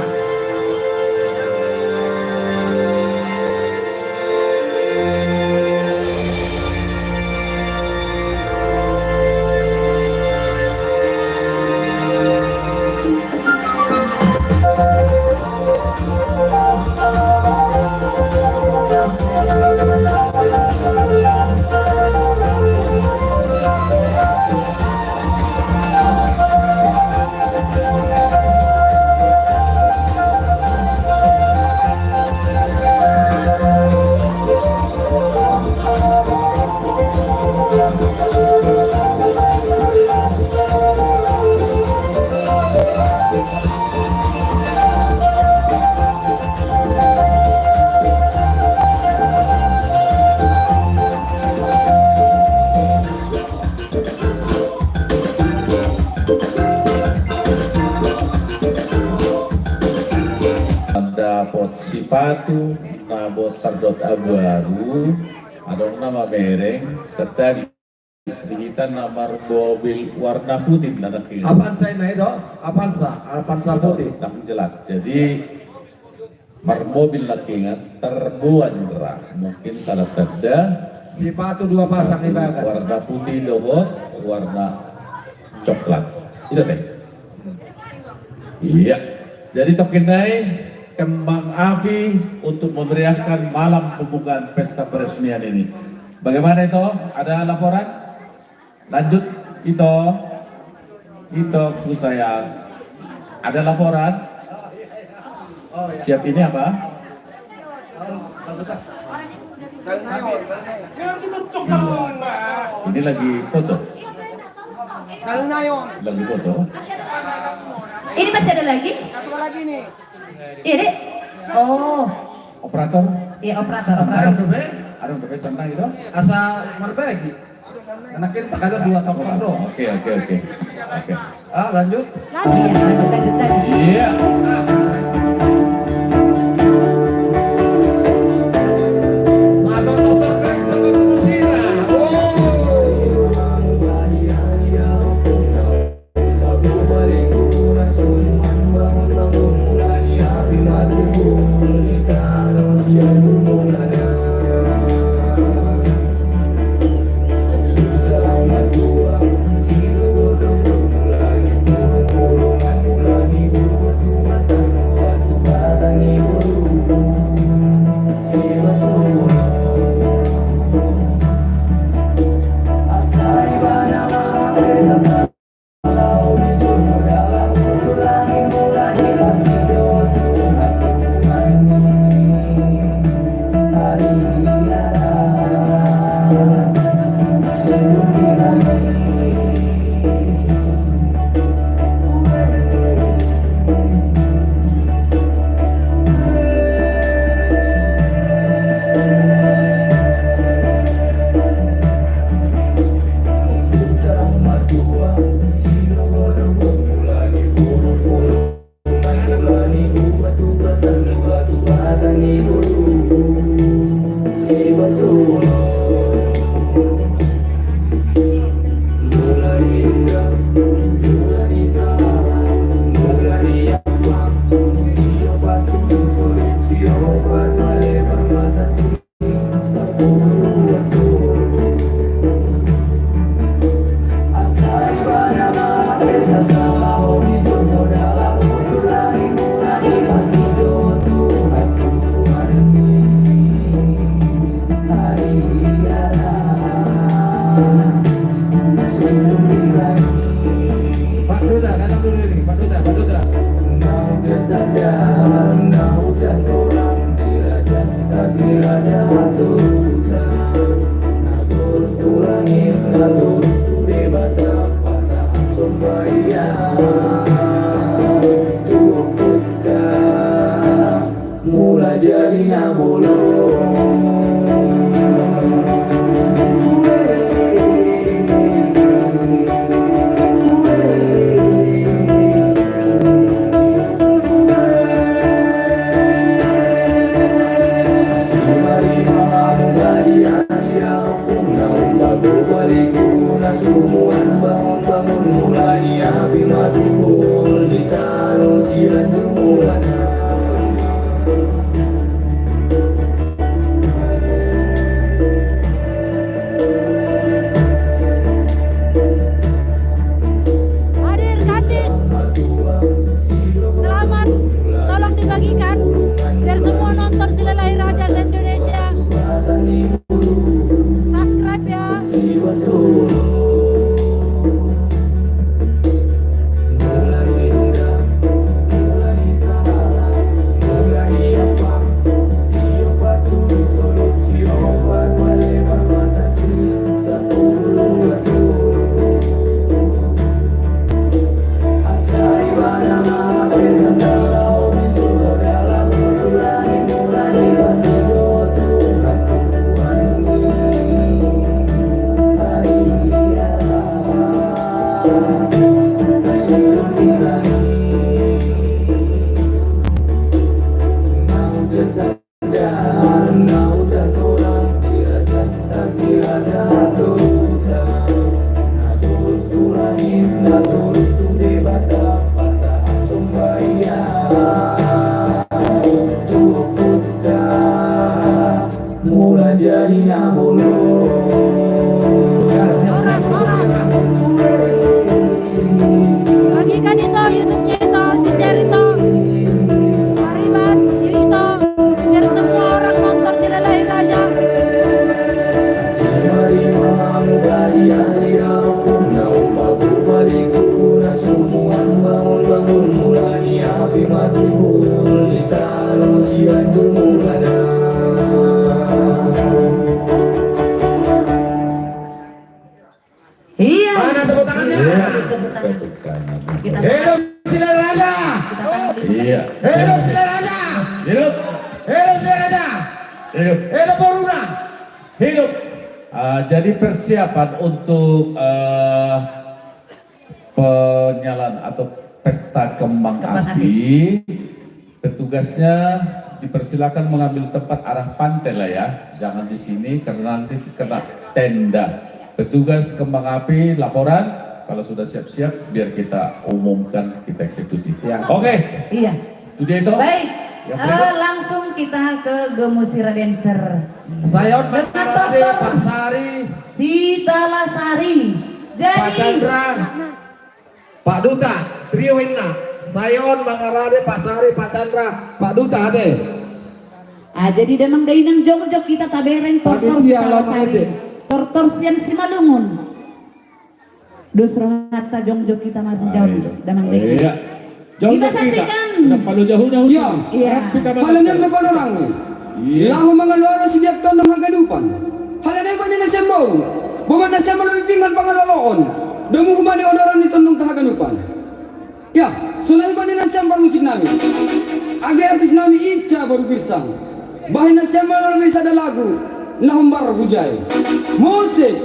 Patu na botar dohot abu-abu, adong na mamereng, sandali di hita na marmobil warna putih na nangkin. Avanza i do, Avanza, Avanza putih. Nang jelas. Jadi marmobil nangkin, terbuan ra, mungkin salah tanda. Sipatu dua pasang di bagas. Warna putih dohot warna coklat. Itu teh. Iya. Jadi tongkin nai kembang api untuk memeriahkan malam pembukaan pesta peresmian ini. Bagaimana itu? Ada laporan? Lanjut, Ito. Ito, ku sayang. Ada laporan? Siap ini apa? Ini lagi foto. Lagi foto. Ini masih ada lagi? Satu lagi nih. Ini? Oh. Operator? Iya, operator, operator. Ada dope? Ada dope sana gitu? Asa marbagi. Enak ini pakai dua toko do. Oke, oke, oke. Oke. Ah, lanjut. Lagi ya, lanjut, lanjut, lanjut. Iya. Sahabat dokter keren, sahabat Musira. Oh. Pak Duta, datang dulu ini, Pak Duta, Pak Duta. Mula jadi na bolon. Hadir Kandis, selamat. Tolong dibagikan biar semua nonton Silalahi Raja se-Indonesia. Subscribe ya. Dosa, na torus tu langit, na torus tu Debata, pasahat somba ia tu Ompunta, mula jadi na bolon. Horas, horas. Bagikan ito YouTube-nya ito, di-share ito. Pariban, ito. Biar semua orang nonton, silalahi raja. Iya. Mana tepuk tangannya? Iya. Tepuk tangan. Tepuk tangan. Kita Hidup Silalahi Raja. Kita tangan dulu. Iya. Hidup Silalahi Raja. Hidup. Hidup Silalahi Raja. Hidup. Hidup boruna. Hidup. Ah, jadi persiapan untuk, eh, penyalaan atau pesta kembang Kembang api. api. Petugasnya dipersilakan mengambil tempat arah pantai lah ya, jangan di sini karena nanti kena tenda. Petugas kembang api, laporan, kalau sudah siap-siap, biar kita umumkan, kita eksekusi. Ya. Oke. Iya. Itu dia itu. Baik. Yang berikut. Eh, langsung kita ke Gemusira Dancer. Sayon Dengan mangarade Doktor Pak Sari. Sitalasari. Jadi, Pak Chandra. Pak Duta, trio inna. Sayon mangarade Pak Sari, Pak Chandra, Pak Duta, ate. Ah, jadi damang dainang, jongjong hita tabereng, tortor Sitalasari. Panitia lama ete. Tortor sian Simalungun. Dos rohanta, jongjong hita mardaun, ayo. Damang dainang. Iya. Jongjong hita. Kita saksikan. Iya. Iya. Halanan na panorang. Iya. Laho mangaloalo sibiak tondong haganupan. Halanan bani na sian boru. Bongan na sian malobi pinggan pangaloaloon. Domu hubani odoran ni tondong ta haganupan. Ya, sonai bani na sian parmusik nami. Age artis nami Ica boru Pirsang. Bahen na sian malobi sada lagu na hombar hujae. Musik.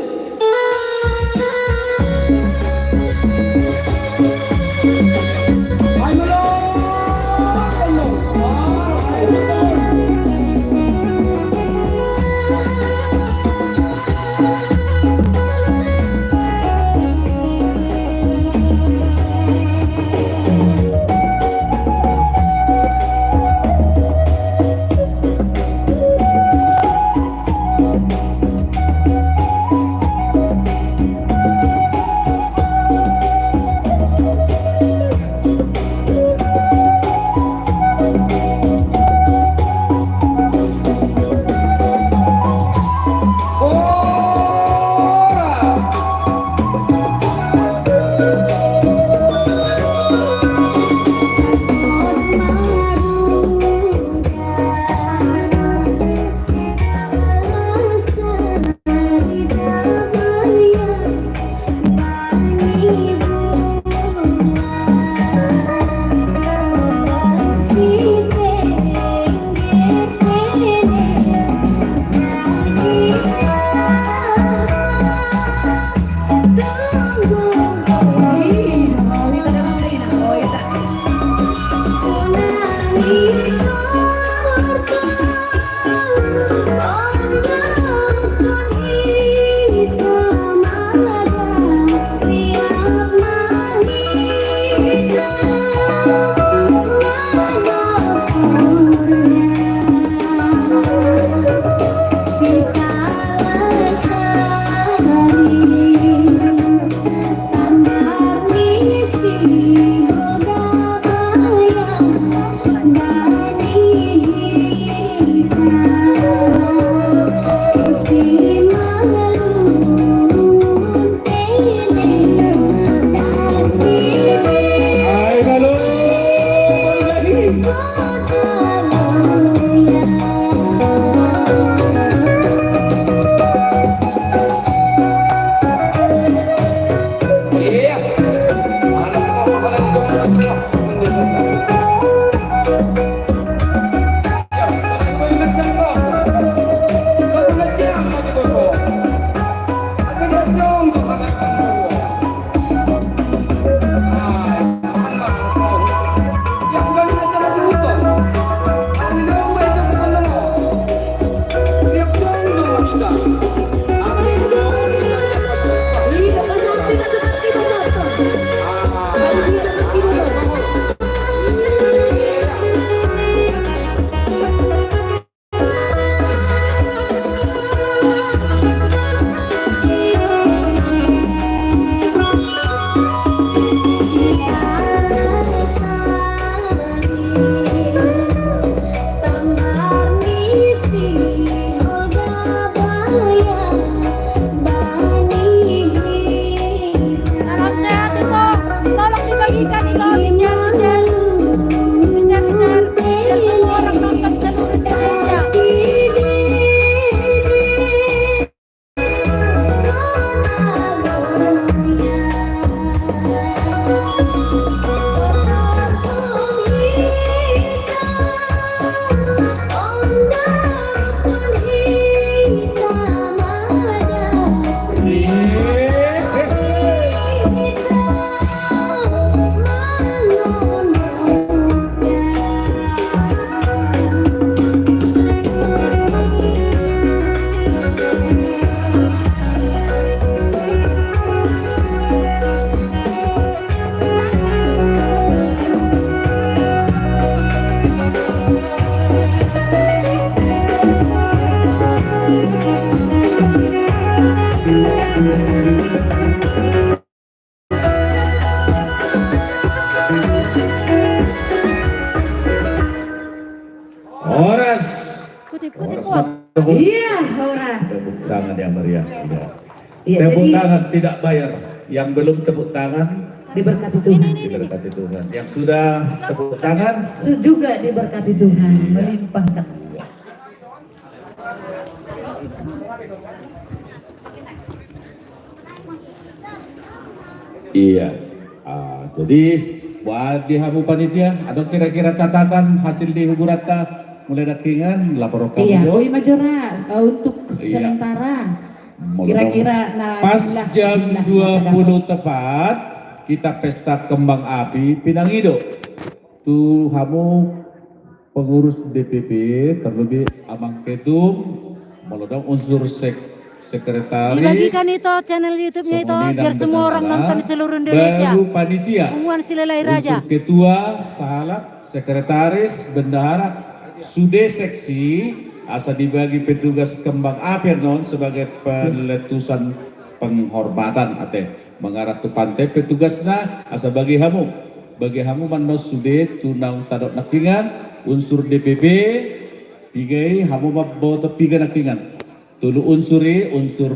Horas. Putih-putih, horas, Pak. Iya, horas. Tepuk tangan yang meriah. Iya. Iya, tepuk tangan tidak bayar. Yang belum tepuk tangan, diberkati Tuhan. Diberkati Tuhan. Yang sudah tepuk tangan, su-, juga diberkati Tuhan. Iya. Melimpahkan. Iya. Iya. Ah, jadi, buat di hamu panitia, adong kira-kira catatan hasil di hiburanta mulai nangkiningan, laporan hamu jo. Iya, boi ma jo ra, eh, untuk sementara. Iya. Kira-kira, nah, pas jam dua puluh tepat, kita pesta kembang api, pinangido tu hamu pengurus D P P, terlebih Amang Ketum, molo adong unsur sek-, sekretaris. Dibagikan ito channel YouTube-nya ito, biar semua orang nonton di seluruh Indonesia. Baru panitia. Punguan Silalahi Raja. Unsur ketua, sahala, sekretaris, bendahara, sude seksi, asa dibagi petugas kembang api annon sebagai peletusan penghormatan, ate. Mangarah tu pante petugasna, asa bagi hamu. Bagi hamu ma annon sude tu naung tadok nangkiningan, unsur D P P, piga i, hamu ma boto piga nangkiningan. Tolu unsur i, unsur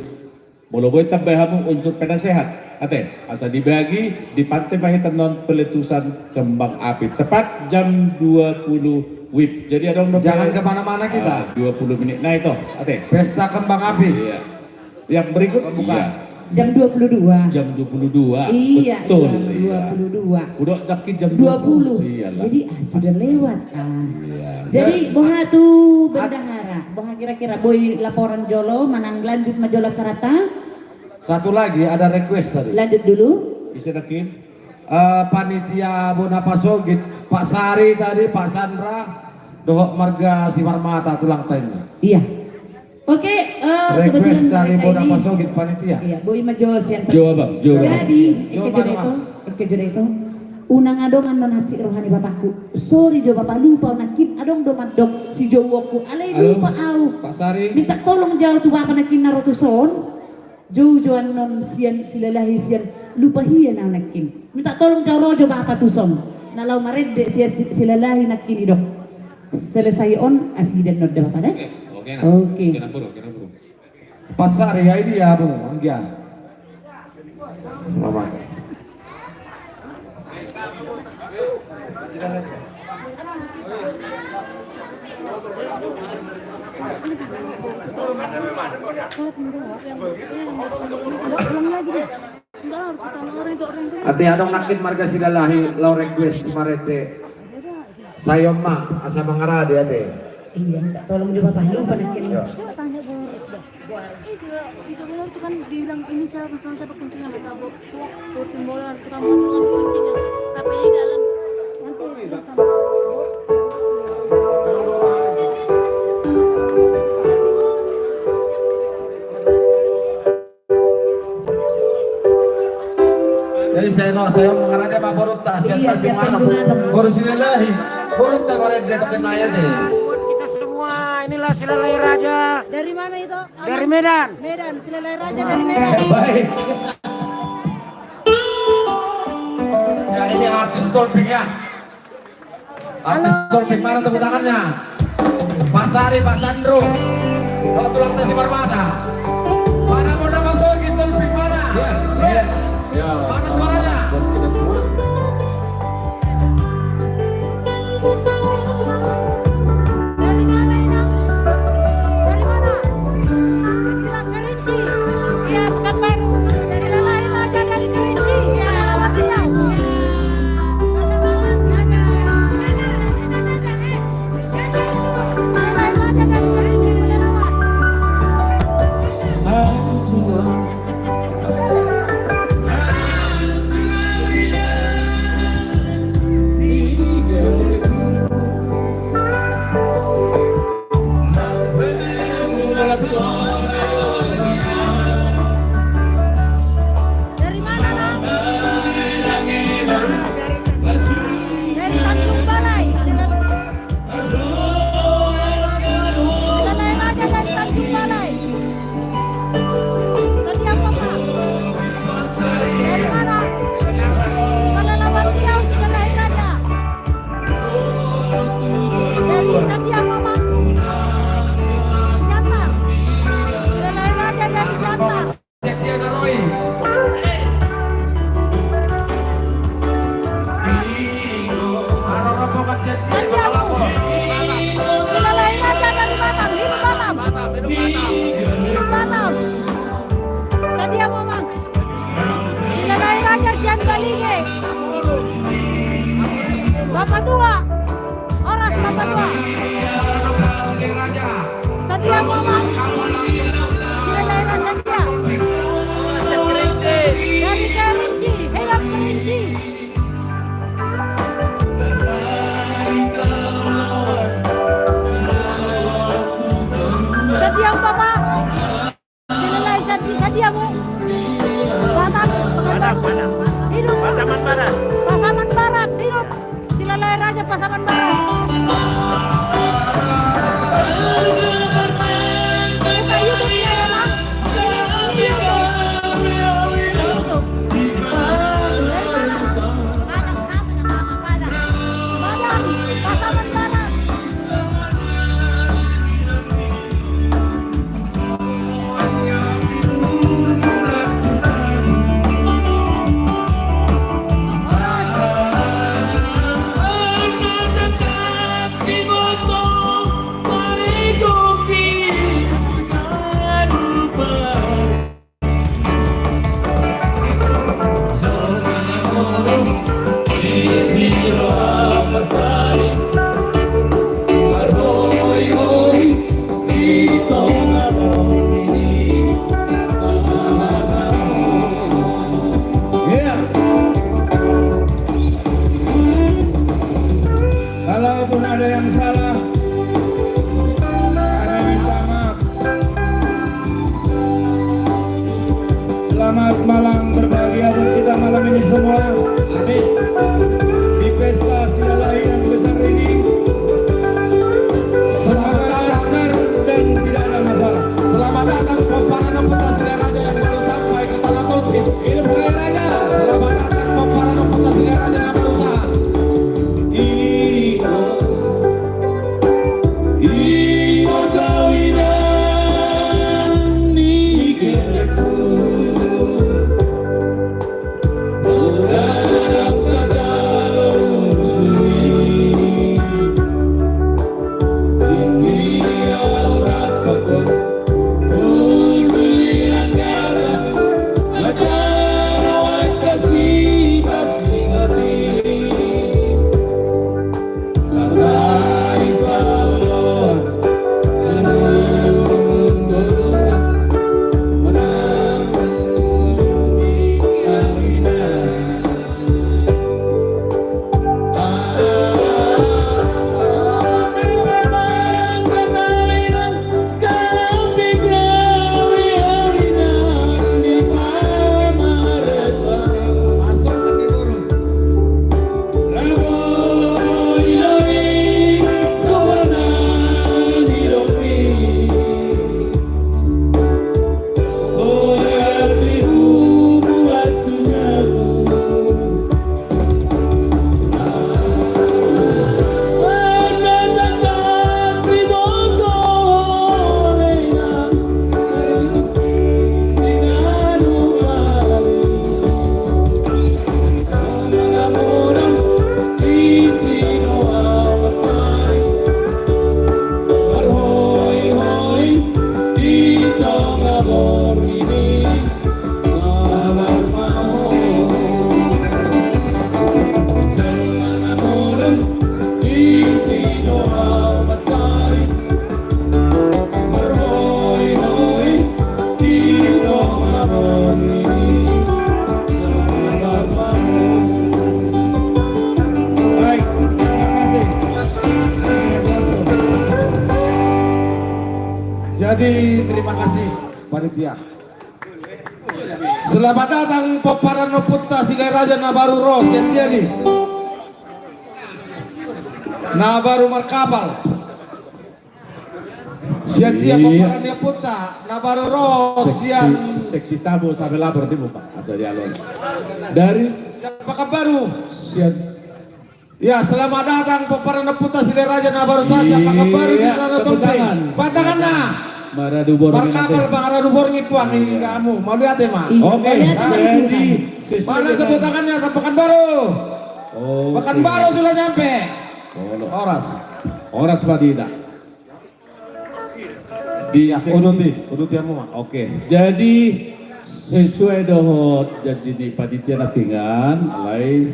molo boi tambai hamu unsur penasehat. Ate, asa dibagi, di pante ma hita annon peletusan kembang api. Tepat jam dua puluh wib. Jadi adong do. Jangan kemana-mana kita. Ah, dua puluh menit. Nah, itu, ate. Pesta kembang api. Iya. Yang berikut, oh, bukan. Iya. Jam dua puluh dua. Jam dua puluh dua. Iya, betul, jam dua puluh dua. Udah daki jam dua puluh. Dua puluh. Iyalah. Jadi, ah, sudah lewat, ah. Iya. Jadi, boha tu bendahara, boha kira-kira, boi laporan jolo, manang lanjut ma jolo acaranta? Satu lagi, ada request tadi. Lanjut dulu. Bisa, Dakin? Eh, panitia Bona Pasogit, Pak Sari tadi, Pak Sandra, dohot marga Simarmata, tulangta i. Iya. Oke, eh, request kebetulan dari Bona Pasogit, panitia. Iya, boi ma jo sian. Jo, Abang, jo. Jadi, jo, eke jo da ito, eke jo da ito. Unang adong annon hansit roha ni bapakku. Sorry jo, Bapak, lupa au nangkin, adong do mandok sijouonku. Alai lupa au. Halo, Pak Sari. Minta tolong jo au tu Bapak nangkin na ro tuson. Jou jo annon sian Silalahi sian, lupa hian au nangkin. Minta tolong jo au ro jo Bapak tuson. Na laho marende sian Si-, Silalahi nangkin, didok. Selesai on, asi di annon da Bapak, da? Oke, oke, nah. Oke. Oke, nah, bro, oke, nah, bro. Pas ari ya ini ya, Bung, anggia. Selamat. Ate, adong nangkin marga Silalahi laho request marende. Sai on ma, asa mangarade ate. Iya, minta tolong jo Bapak, lupa nangkin. Iya. Coba tanya boros dah. Itu, itu benar tuh kan dibilang ini siapa, sama siapa kuncinya, minta bo-, bo-, kursi bola, harus ketemu dengan kuncinya. H P-nya dalam. Nanti sama. Jadi sai ro, sai on mangarade ma borunta, sian Tanjung Anom. Boru Silalahi, borunta marende tokin nai ate. Buat kita semua, inilah Silalahi Raja. Dari mana itu? Dari Medan. Medan, Silalahi Raja dari Medan. Baik. Ya, ini artis Tolping ya. Artis Tolping, mana tepuk tangannya? Pak Sari, Pak Sandro. Kau tulang tasi permata. Mana Bona Pasogit, Tolping mana? Ya, ya. Ya. Mana suaranya? Buat kita semua. Dari mana, Inang? Dari mana? Silang Kerinci. Ya, Pekanbaru. Silalahi Raja dari Kerinci. Ya, selamat datang. Silalahi Raja dari Kerinci, Pelalawan. Bapak Tua. Horas Bapak Tua. Sadia Muhammad. Dari Kerinci. Hei, Kerinci. Sadia Bapak. Silalahi, sadia, sadia hamu. Batam, Padang, Padang. Hidup. Pasaman Barat. Pasaman Barat, hidup. Silalahi Raja Pasaman Barat. Buka YouTube-nya ya, Bang. Buka YouTube. Dari mana? Padang, Padang, Padang. Padang, Pasaman Barat. Kalaupun ada yang salah, kami minta maaf. Selamat malam berbahagia buat kita malam ini semua. Amin. Di pesta silalahi yang besar ini, semoga lancar dan tidak ada masalah. Selamat datang pomparan Ompunta Silalahi Raja yang baru sampai ke Tanah Tolt. Hidup Raja. Selamat datang pomparan Ompunta Silalahi Raja yang baru sampai. Baik, terima kasih. Jadi, terima kasih, panitia. Selamat datang pomparan Ompunta Silalahi Raja na baru ro, sian dia ni? Na baru markapal. Sian dia pomparan ni Ompunta na baru ro, sian? Seksi tamu, sampe lapor di muka. Asal dialon. Dari? Sian Pakanbaru. Sian. Ya, selamat datang pomparan Ompunta Silalahi Raja na baru sa, sian Pakanbaru di Tanah Tolt. Tepuk tangan. Batangan na. Maradu boru. Markapal, maradu boru ni puang i kamu. Mauliate ma. Oke, jadi sesuai dengan. Mana tepuk tangannya, Pakanbaru? Oke. Pakanbaru sudah nyampe. Horas. Horas, Pak Dita. Di, ya, sesi. Uduti, uduti hamu ma. Oke. Jadi, Sesuai dohot janji ni panitia nangkiningan, alai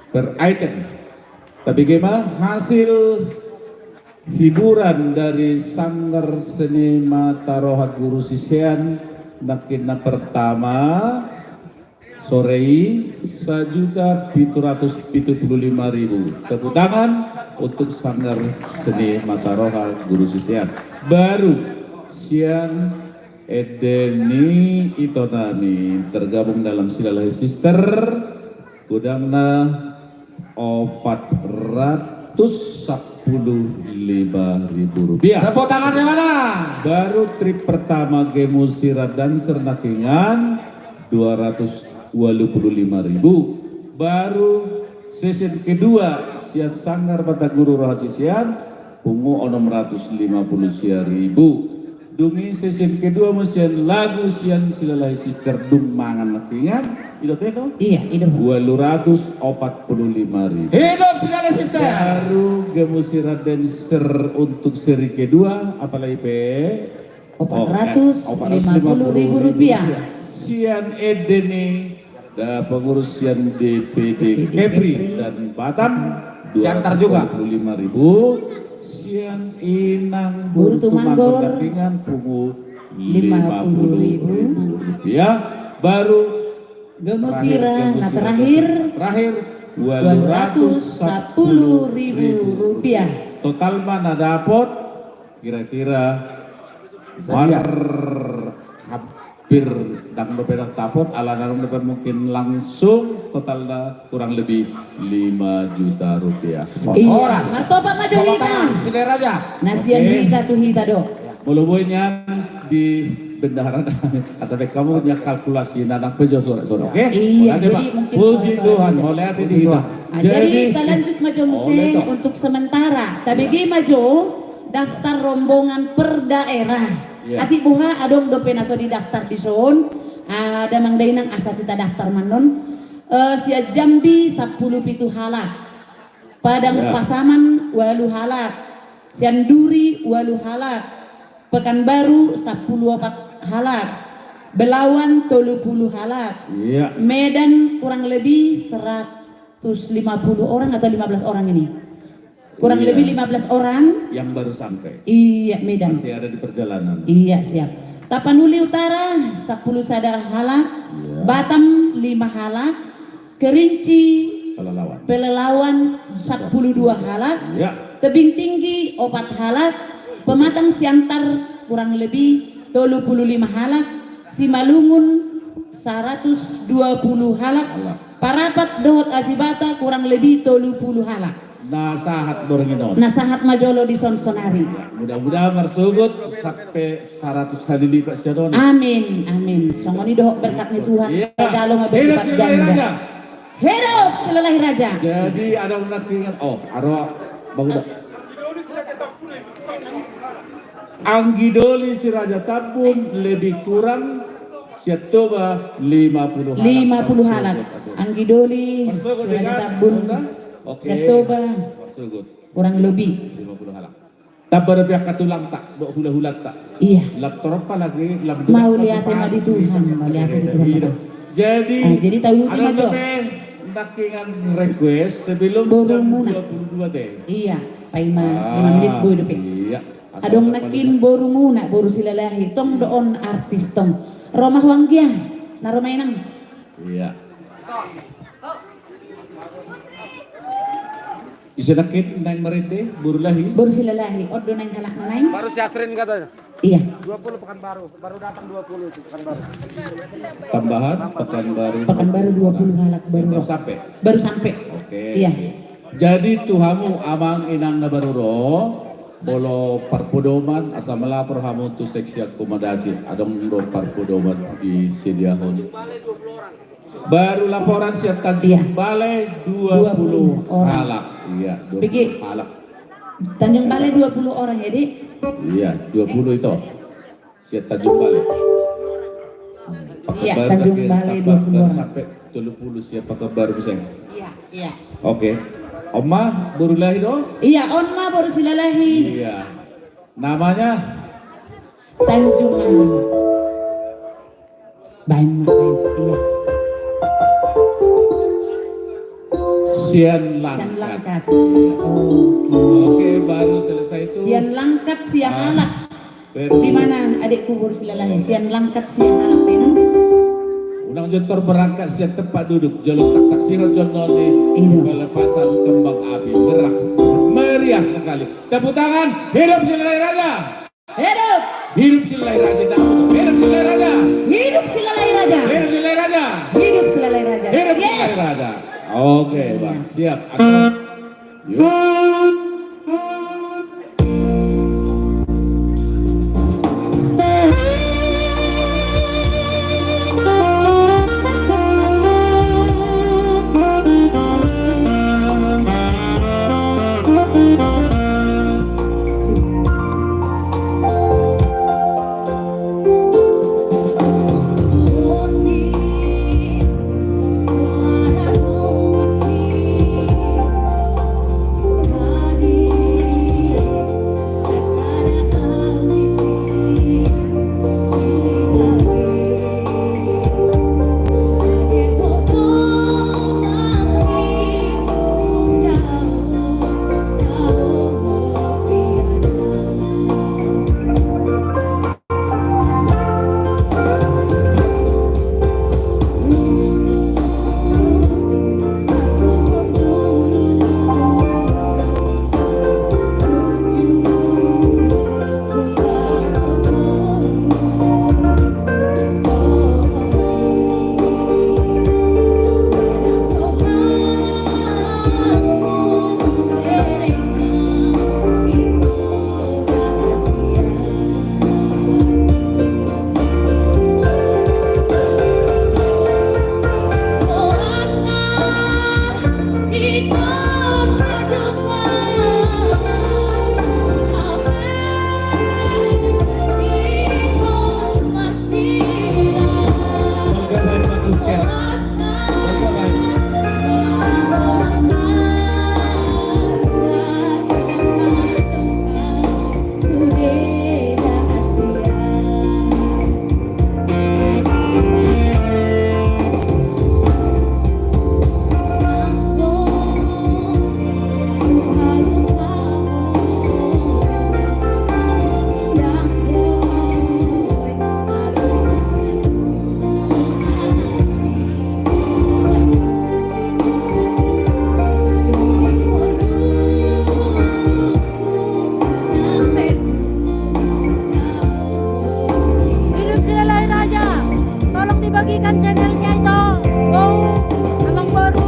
per item. Tabege ma hasil hiburan dari Sanggar Seni Mataroha Guru Sisean nangkin na pertama, sore i, sajuta pitu ratus pitu puluh lima ribu. Tepuk tangan untuk Sanggar Seni Mataroha Guru Sisean. Baru sian ende ni ito nami tergabung dalam Silalahi Sister, godangna opat ratus sampulu lima ribu rupiah. Tepuk tangan yang mana? Baru trip pertama Gemusira Dancer nangkiningan, dua ratus walu puluh lima ribu. Baru sesi kedua sian Sanggar Mata Guru Roha Sisean, pungu onom ratus lima puluh sia ribu. Dung i sesi kedua muse lagu sian Silalahi Sister dung mangan nangkiningan, ido pe do? Iya, ido. Walu ratus opat puluh lima ribu. Hidup Silalahi Sister. Baru Gemusira Dancer untuk seri kedua, apalagi pe? Opat ratus lima puluh ribu rupiah. Sian ende ni da pengurus sian D P D Kepri dan Batam, sian Tar juga dua ratus dua puluh lima ribu. Sian Inang Boru Tumanggor nangkiningan, pungu lima puluh ribu rupiah. Baru Gemusira na terakhir, terakhir, walu ratus sampulu ribu rupiah. Total ma na dapot kira-kira mar hampir, ndang dope dapot, alana ndang dope, mungkin langsung totalna kurang lebih lima juta rupiah. Iya. Horas. Martopak ma jo hita. Tepuk tangan, Silalahi Raja. Na sian hita tu hita do. Molo boi nian di bendahara, asa baen hamu nian kalkulasi na nang pe jo sore-sore, oke? Iya, jadi mungkin puji Tuhan, mauliate di hita. Jadi talanjut ma jo muse untuk sementara. Tabege ma jo daftar rombongan per daerah. Atik boha adong dope na so didaftar dison, damang dainang, asa hita daftar ma annon. Eh, sian Jambi sampulu pitu halak. Padang Pasaman walu halak. Sian Duri walu halak. Pekanbaru sampulu opat halak. Belawan tolu pulu halak. Medan kurang lebih seratus lima puluh orang atau lima belas orang ini. Kurang lebih lima belas orang. Yang baru sampai. Iya, Medan. Masih ada di perjalanan. Iya, siap. Tapanuli Utara sampulu sada halak. Batam lima halak. Kerinci, Pelalawan sampulu dua halak. Tebing Tinggi opat halak. Pematang Siantar kurang lebih tolu pulu lima halak. Simalungun saratus dua pulu halak. Parapat dohot Ajibata kurang lebih tolu pulu halak. Na sahat borngin on. Na sahat ma jolo dison sonari. Mudah-mudahan marsogot sampe saratus hali lipat sian on. Amin, amin. Songon i dohot berkat ni Tuhan. Jalo ma berlipat ganda. Hidup Silalahi Raja. Jadi ada nangkiningan, oh, aro bangun. Anggidoli si Raja Tambun lebih kurang sian Toba lima puluh halak. Lima puluh halak. Anggidoli si Raja Tambun sian Toba. Kurang lebih. Lima puluh halak. Tambah dope angka tulangta dohot hulahulanta. Iya. Lam torop apalagi lam. Mauliate ma di Tuhan, mauliate di Tuhan. Jadi, jadi tahu ti ma jo. Nangkiningan request sebelum jam dua puluh dua te. Iya, paima lima menit boi dope. Iya. Adong nangkin borumuna, boru Silalahi, tong do on artis tong. Ro ma ho anggia, na ro ma inang. Iya. Ise nangkin naeng marende, boru Lahi? Boru Silalahi, on do naeng halak na naeng. Baru si Asrin katanya. Iya. Dua puluh Pekanbaru, baru datang dua puluh itu Pekanbaru. Tambahan Pekanbaru. Pekanbaru dua puluh halak baru. Baru sampe. Baru sampe. Oke. Iya. Jadi tu hamu amang inang na baru ro, molo parpodoman asa malapor hamu tu seksi akomodasi, adong do parpodoman disediahon. Baru laporan sian Tanjung Balai dua puluh halak. Iya, dua puluh halak. Tanjung Balai dua puluh orang ya, Dik? Iya, dua puluh itu. Sian Tanjung Balai. Iya, Tanjung Balai dua puluh orang. Sampe tolu puluh sian Pekanbaru muse. Iya, iya. Oke. On ma boru Lahi do? Iya, on ma boru Silalahi. Iya. Namanya? Tanjung Balai. Baen ma, baen. Iya. Sian Langkat. Sian Langkat. Iya. Oke. Oke, baru selesai itu. Sian Langkat Siahalak. Ah, beres. Di mana adikku Boru Silalahi? Sian Langkat Siahalak, Beno. Unang jontor berangkat sian tempat duduk, jolo tangkas sihol jolma ni. Iya. Pelepasan kembang api, merah, meriah sekali. Tepuk tangan, hidup Silalahi Raja. Hidup! Hidup Silalahi Raja, dah. Hidup Silalahi Raja. Hidup Silalahi Raja. Hidup Silalahi Raja. Hidup Silalahi Raja. Hidup Silalahi Raja. Yes. Oke, Bang. Siap. Atur. Yuk. Hidup Silalahi Raja. Tolong dibagikan channelnya itu, Bou, Amang Boru,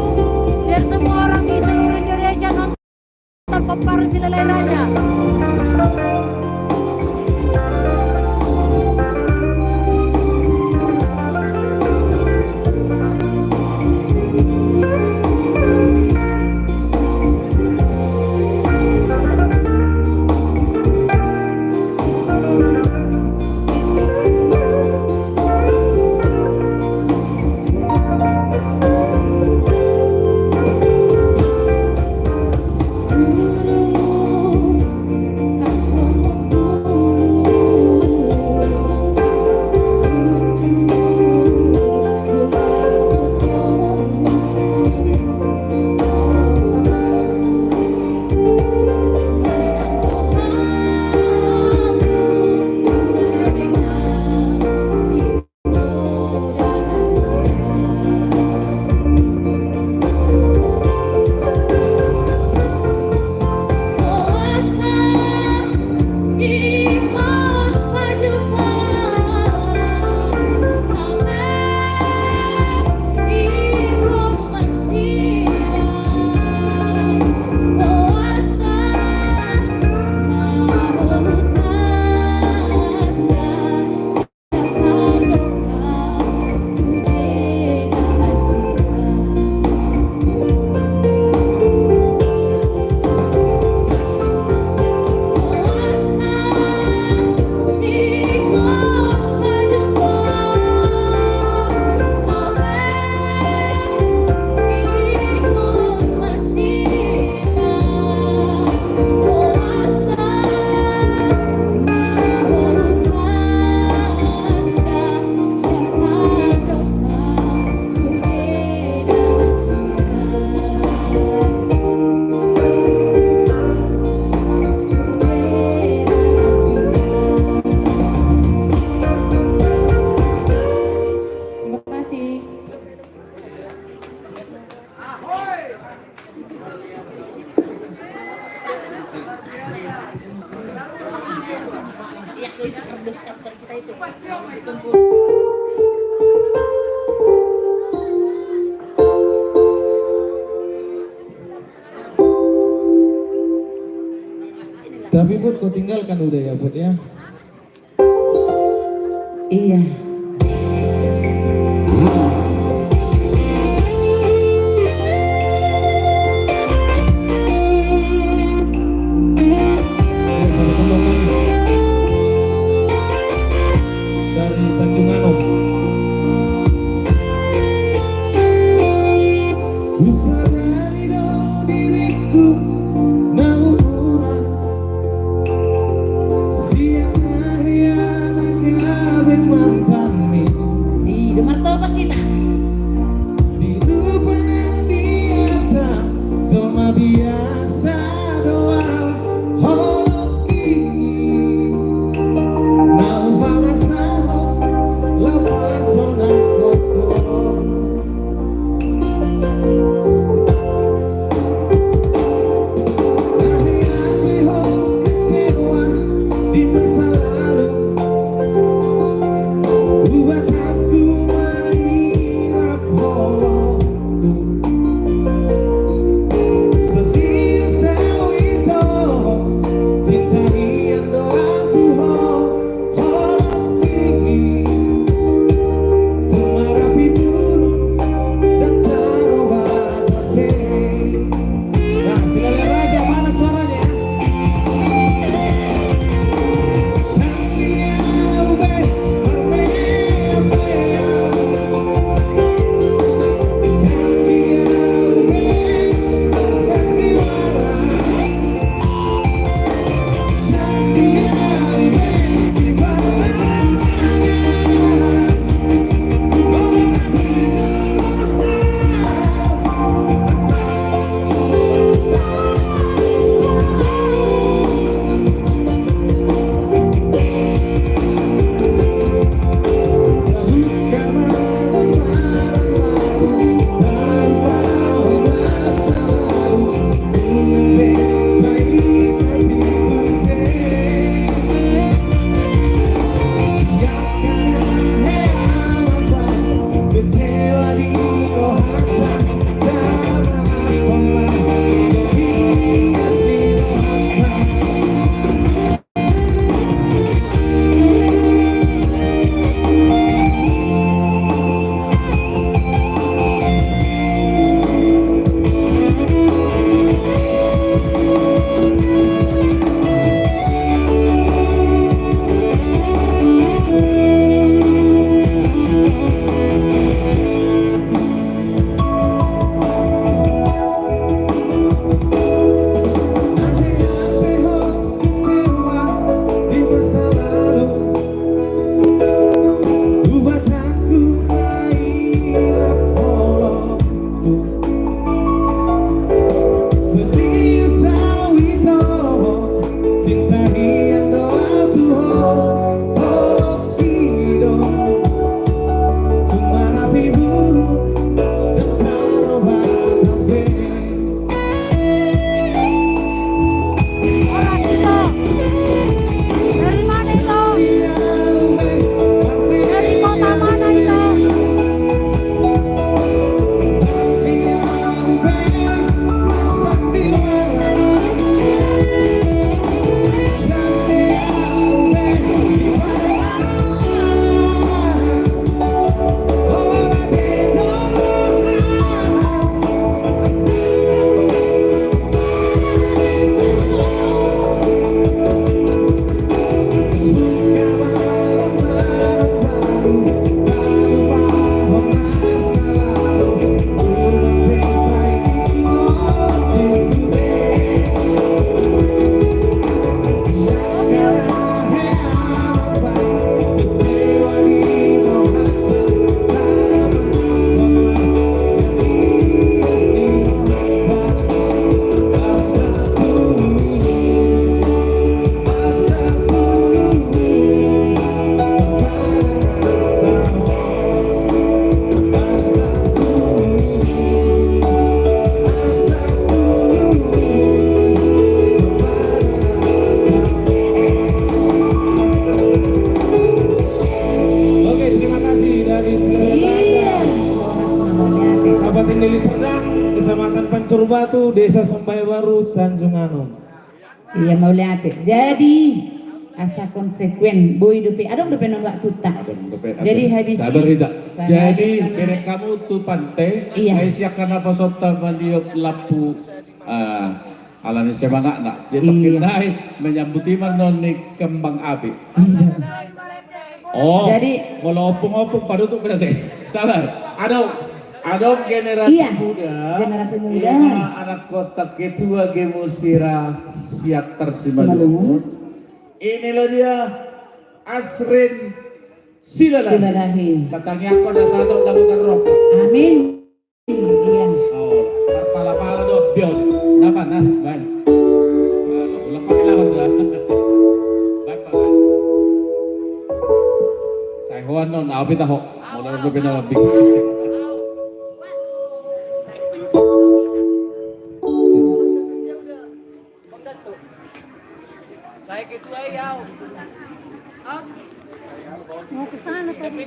biar semua orang di seluruh Indonesia nonton Pomparan Silalahi Raja. Tapi Put, kau tinggalkan uda ya Put ya. Iya. Dari Tanjung Anom. Husadari do diringku na umur na sian ari anak gabe mantan. Pancur Batu, Desa Sembai Baru, Tanjung Anom. Ia, mauliate. Jadi asa konsekuen, boi dope, adong dope non waktunta. Adong dope. Jadi habis. Sabar, Ida. Jadi, bereng hamu tu pante. Ia. Ai sian na pasonta maliop lampu. Ah, alani semangatna. Jadi, iya, tapi nai menyambut iman non ni kembang api. Iya. Oh, jadi molo ompung-ompung panutup berarti. Sabar. Adong, adong generasi, iya, muda. Generasi muda. Ima anak kota ketua Gemusira Siantar Simalungun. Simalungun. Inilah dia Asrin Silalahi. Silalahi. Tangiangkon asa tong dapotan roha. Amin. Iya. Oh, pala-pala do, bion. Napa, nah, baen. Nah, ulang pakai lawan, ya. Baen, baen. Sai hoan non, au pita ho. Modal gue pina lebih. Saya ketua ya. Mau ke sana tadi.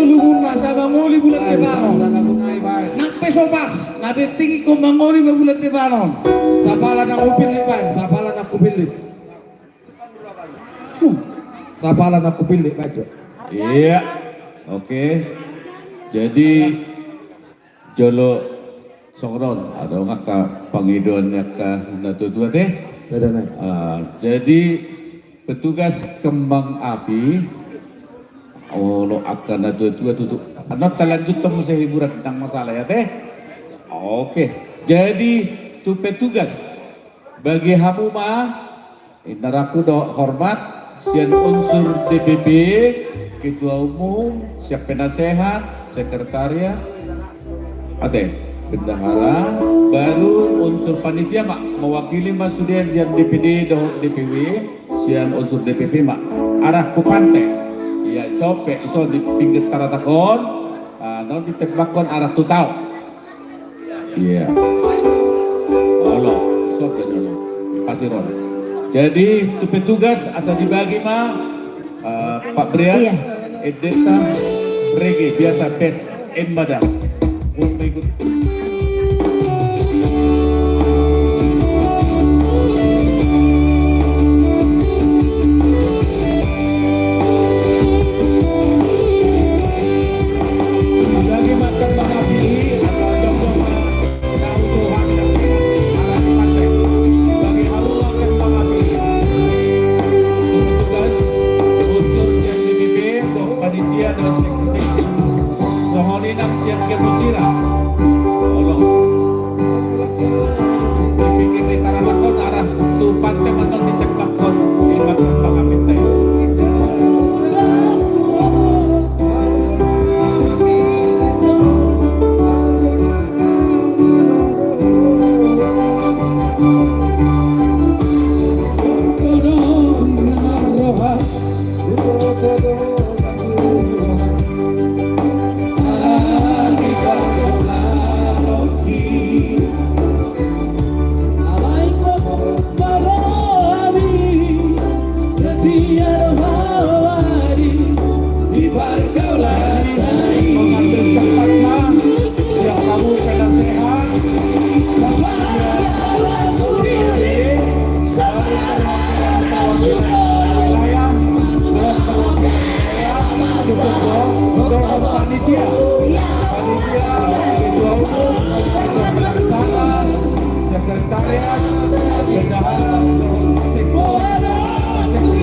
Luhurna, asa mangoli bulan Lebanon. Nang pe so pas, na penting ingkon mangoli ma bulan Lebanon. Sapala nang hupillit baen, sapala nang hupillit. Sapala nang hupillit baen jo. Iya. Oke. Jadi, jolo songon on, adong angka pangidoan ni angka natuatua te. Sada nai. Ah, jadi petugas kembang api, olo angka natuatua tutu. Annon talanjuthon muse hiburan, ndang masalah ya te. Oke. Jadi tu petugas, bagi hamu ma, inna ragu dohot hormat, sian unsur D P P, ketua umum, sian penasehat, sekretariat, ate, bendahara, baru unsur panitia ma, mewakili ma sude sian D P D dohot D P W, sian unsur D P P ma, arah tu pante. Ia, sope, ison di pinggir taratak on, ah, non di tempat on arah tu tao. Iya. Olo, sob dan olo. Pasti ron. Jadi, tu petugas asa dibagi ma, eh, Pak Brian, iya. Edeta, Rege, biasa pes, Embada. Untuk ikut. Panitia dan seksi-seksi. Songon i nang sian kebu sira. Olo. Di pinggir ni taratak on arah tu pante ma annon di tempat on. Di tempat on pangaminta i. Mengambil tempat ma, siap kamu penasehat, siap wilayah, cukup dong, dong panitia, panitia, ketua umum, ketua pelaksana, sekretariat, bendahara, seksi, seksi.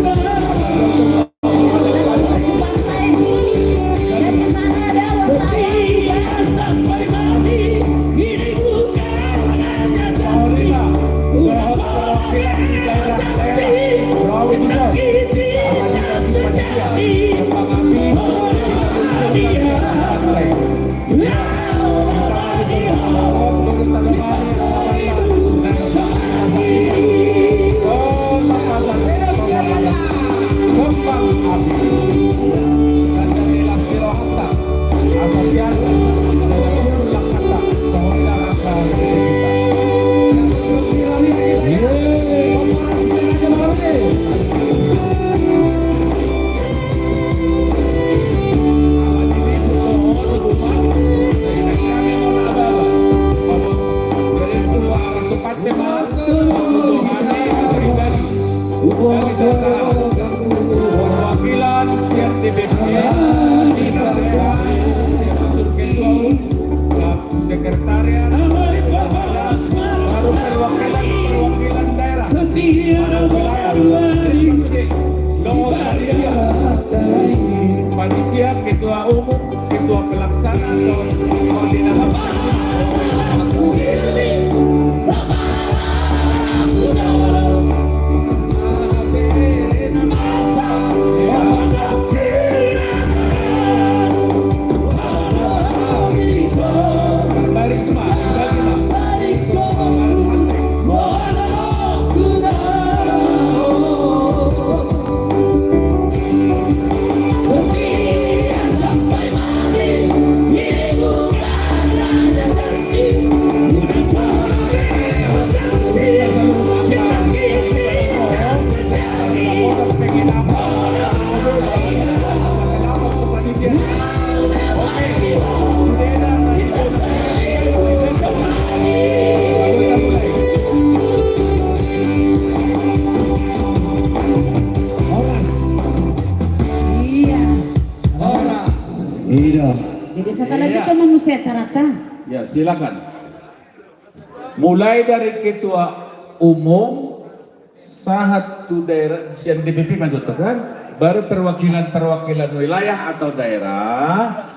Perwakilan sian D P P, sekretariat, baru perwakilan, perwakilan daerah, panitia, ketua umum, ketua pelaksana, koordinator. Jadi setelah itu manusia carata. Ya, silakan. Mulai dari ketua umum, sahat tu daerah, sian D P P ma jo kan, baru perwakilan-perwakilan wilayah atau daerah.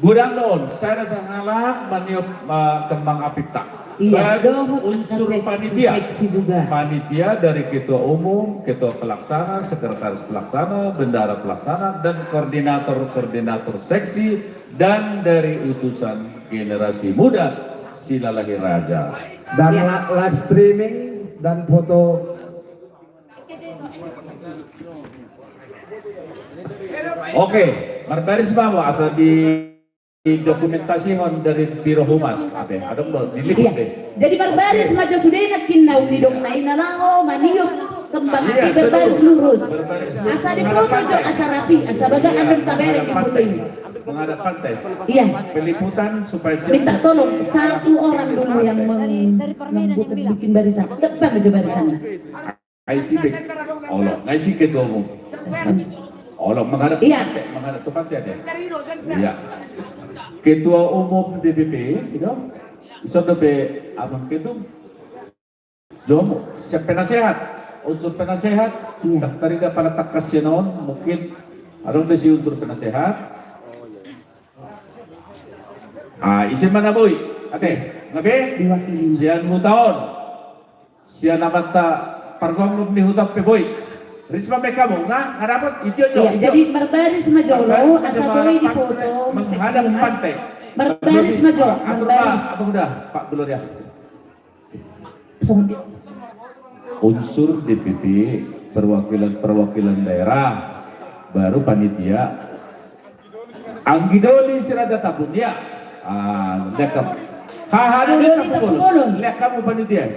Godang do on, sada sahalak maniop, eh, kembang apita. Iya, baru unsur panitia. Panitia dari ketua umum, ketua pelaksana, sekretaris pelaksana, bendahara pelaksana, dan koordinator-koordinator seksi, dan dari utusan generasi muda Silalahi Raja. Dan live streaming dan foto. Oke, marbaris ma asa di, didokumentasihon dari Biro Humas. Ate, adong do, diliput deh. Jadi marbaris ma jo sude nangkin naung nidok na i na laho maniop kembang api, berbaris lurus. Asa difoto jo, asa rapi, asa baga andon tabereng di foto i. Menghadap pantai. Iya. Peliputan supaya siap. Minta tolong satu orang dulu yang meng-, membuat, bikin barisan. Depan aja barisannya. Ngai si be. Olo, ngai si ketua umum. Olo, menghadap. Iya. Menghadap tu pantai aja. Iya. Ketua umum D P P, gitu. Bisa dope abang ketum. Jomo, siap penasehat. Unsur penasehat. Iya. Daftar ida pada takkas sian on, mungkin adong do si unsur penasehat. Ah, ise ma na boi? Ate, na be? Diwakili. Sian huta on. Sian amanta pargomgom ni huta on pe boi. Risma ma hamu, nga, nga dapot, itio jo. Iya, jadi marbaris ma jolo, asa boi difoto. Menghadap pantai. Marbaris ma jo, marbaris. Apa udah, Pak Gloria? Unsur D P P, perwakilan-perwakilan daerah, baru panitia. Anggi Doli si Raja Tambun, ya. Ah, leak hamu. Haha Doli Tampubolon. Leak hamu panitia.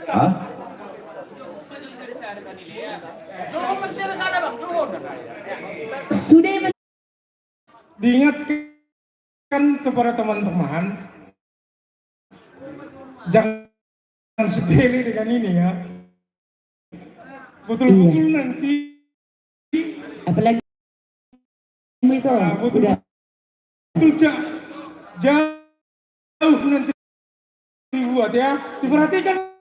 Hah? Sudah. Diingatkan kepada teman-teman, jangan sepele dengan ini ya. Betul-betul nanti, apalagi itu, ah, betul-betul udah. Betul ja-, jauh nanti dibuat ya. Diperhatikan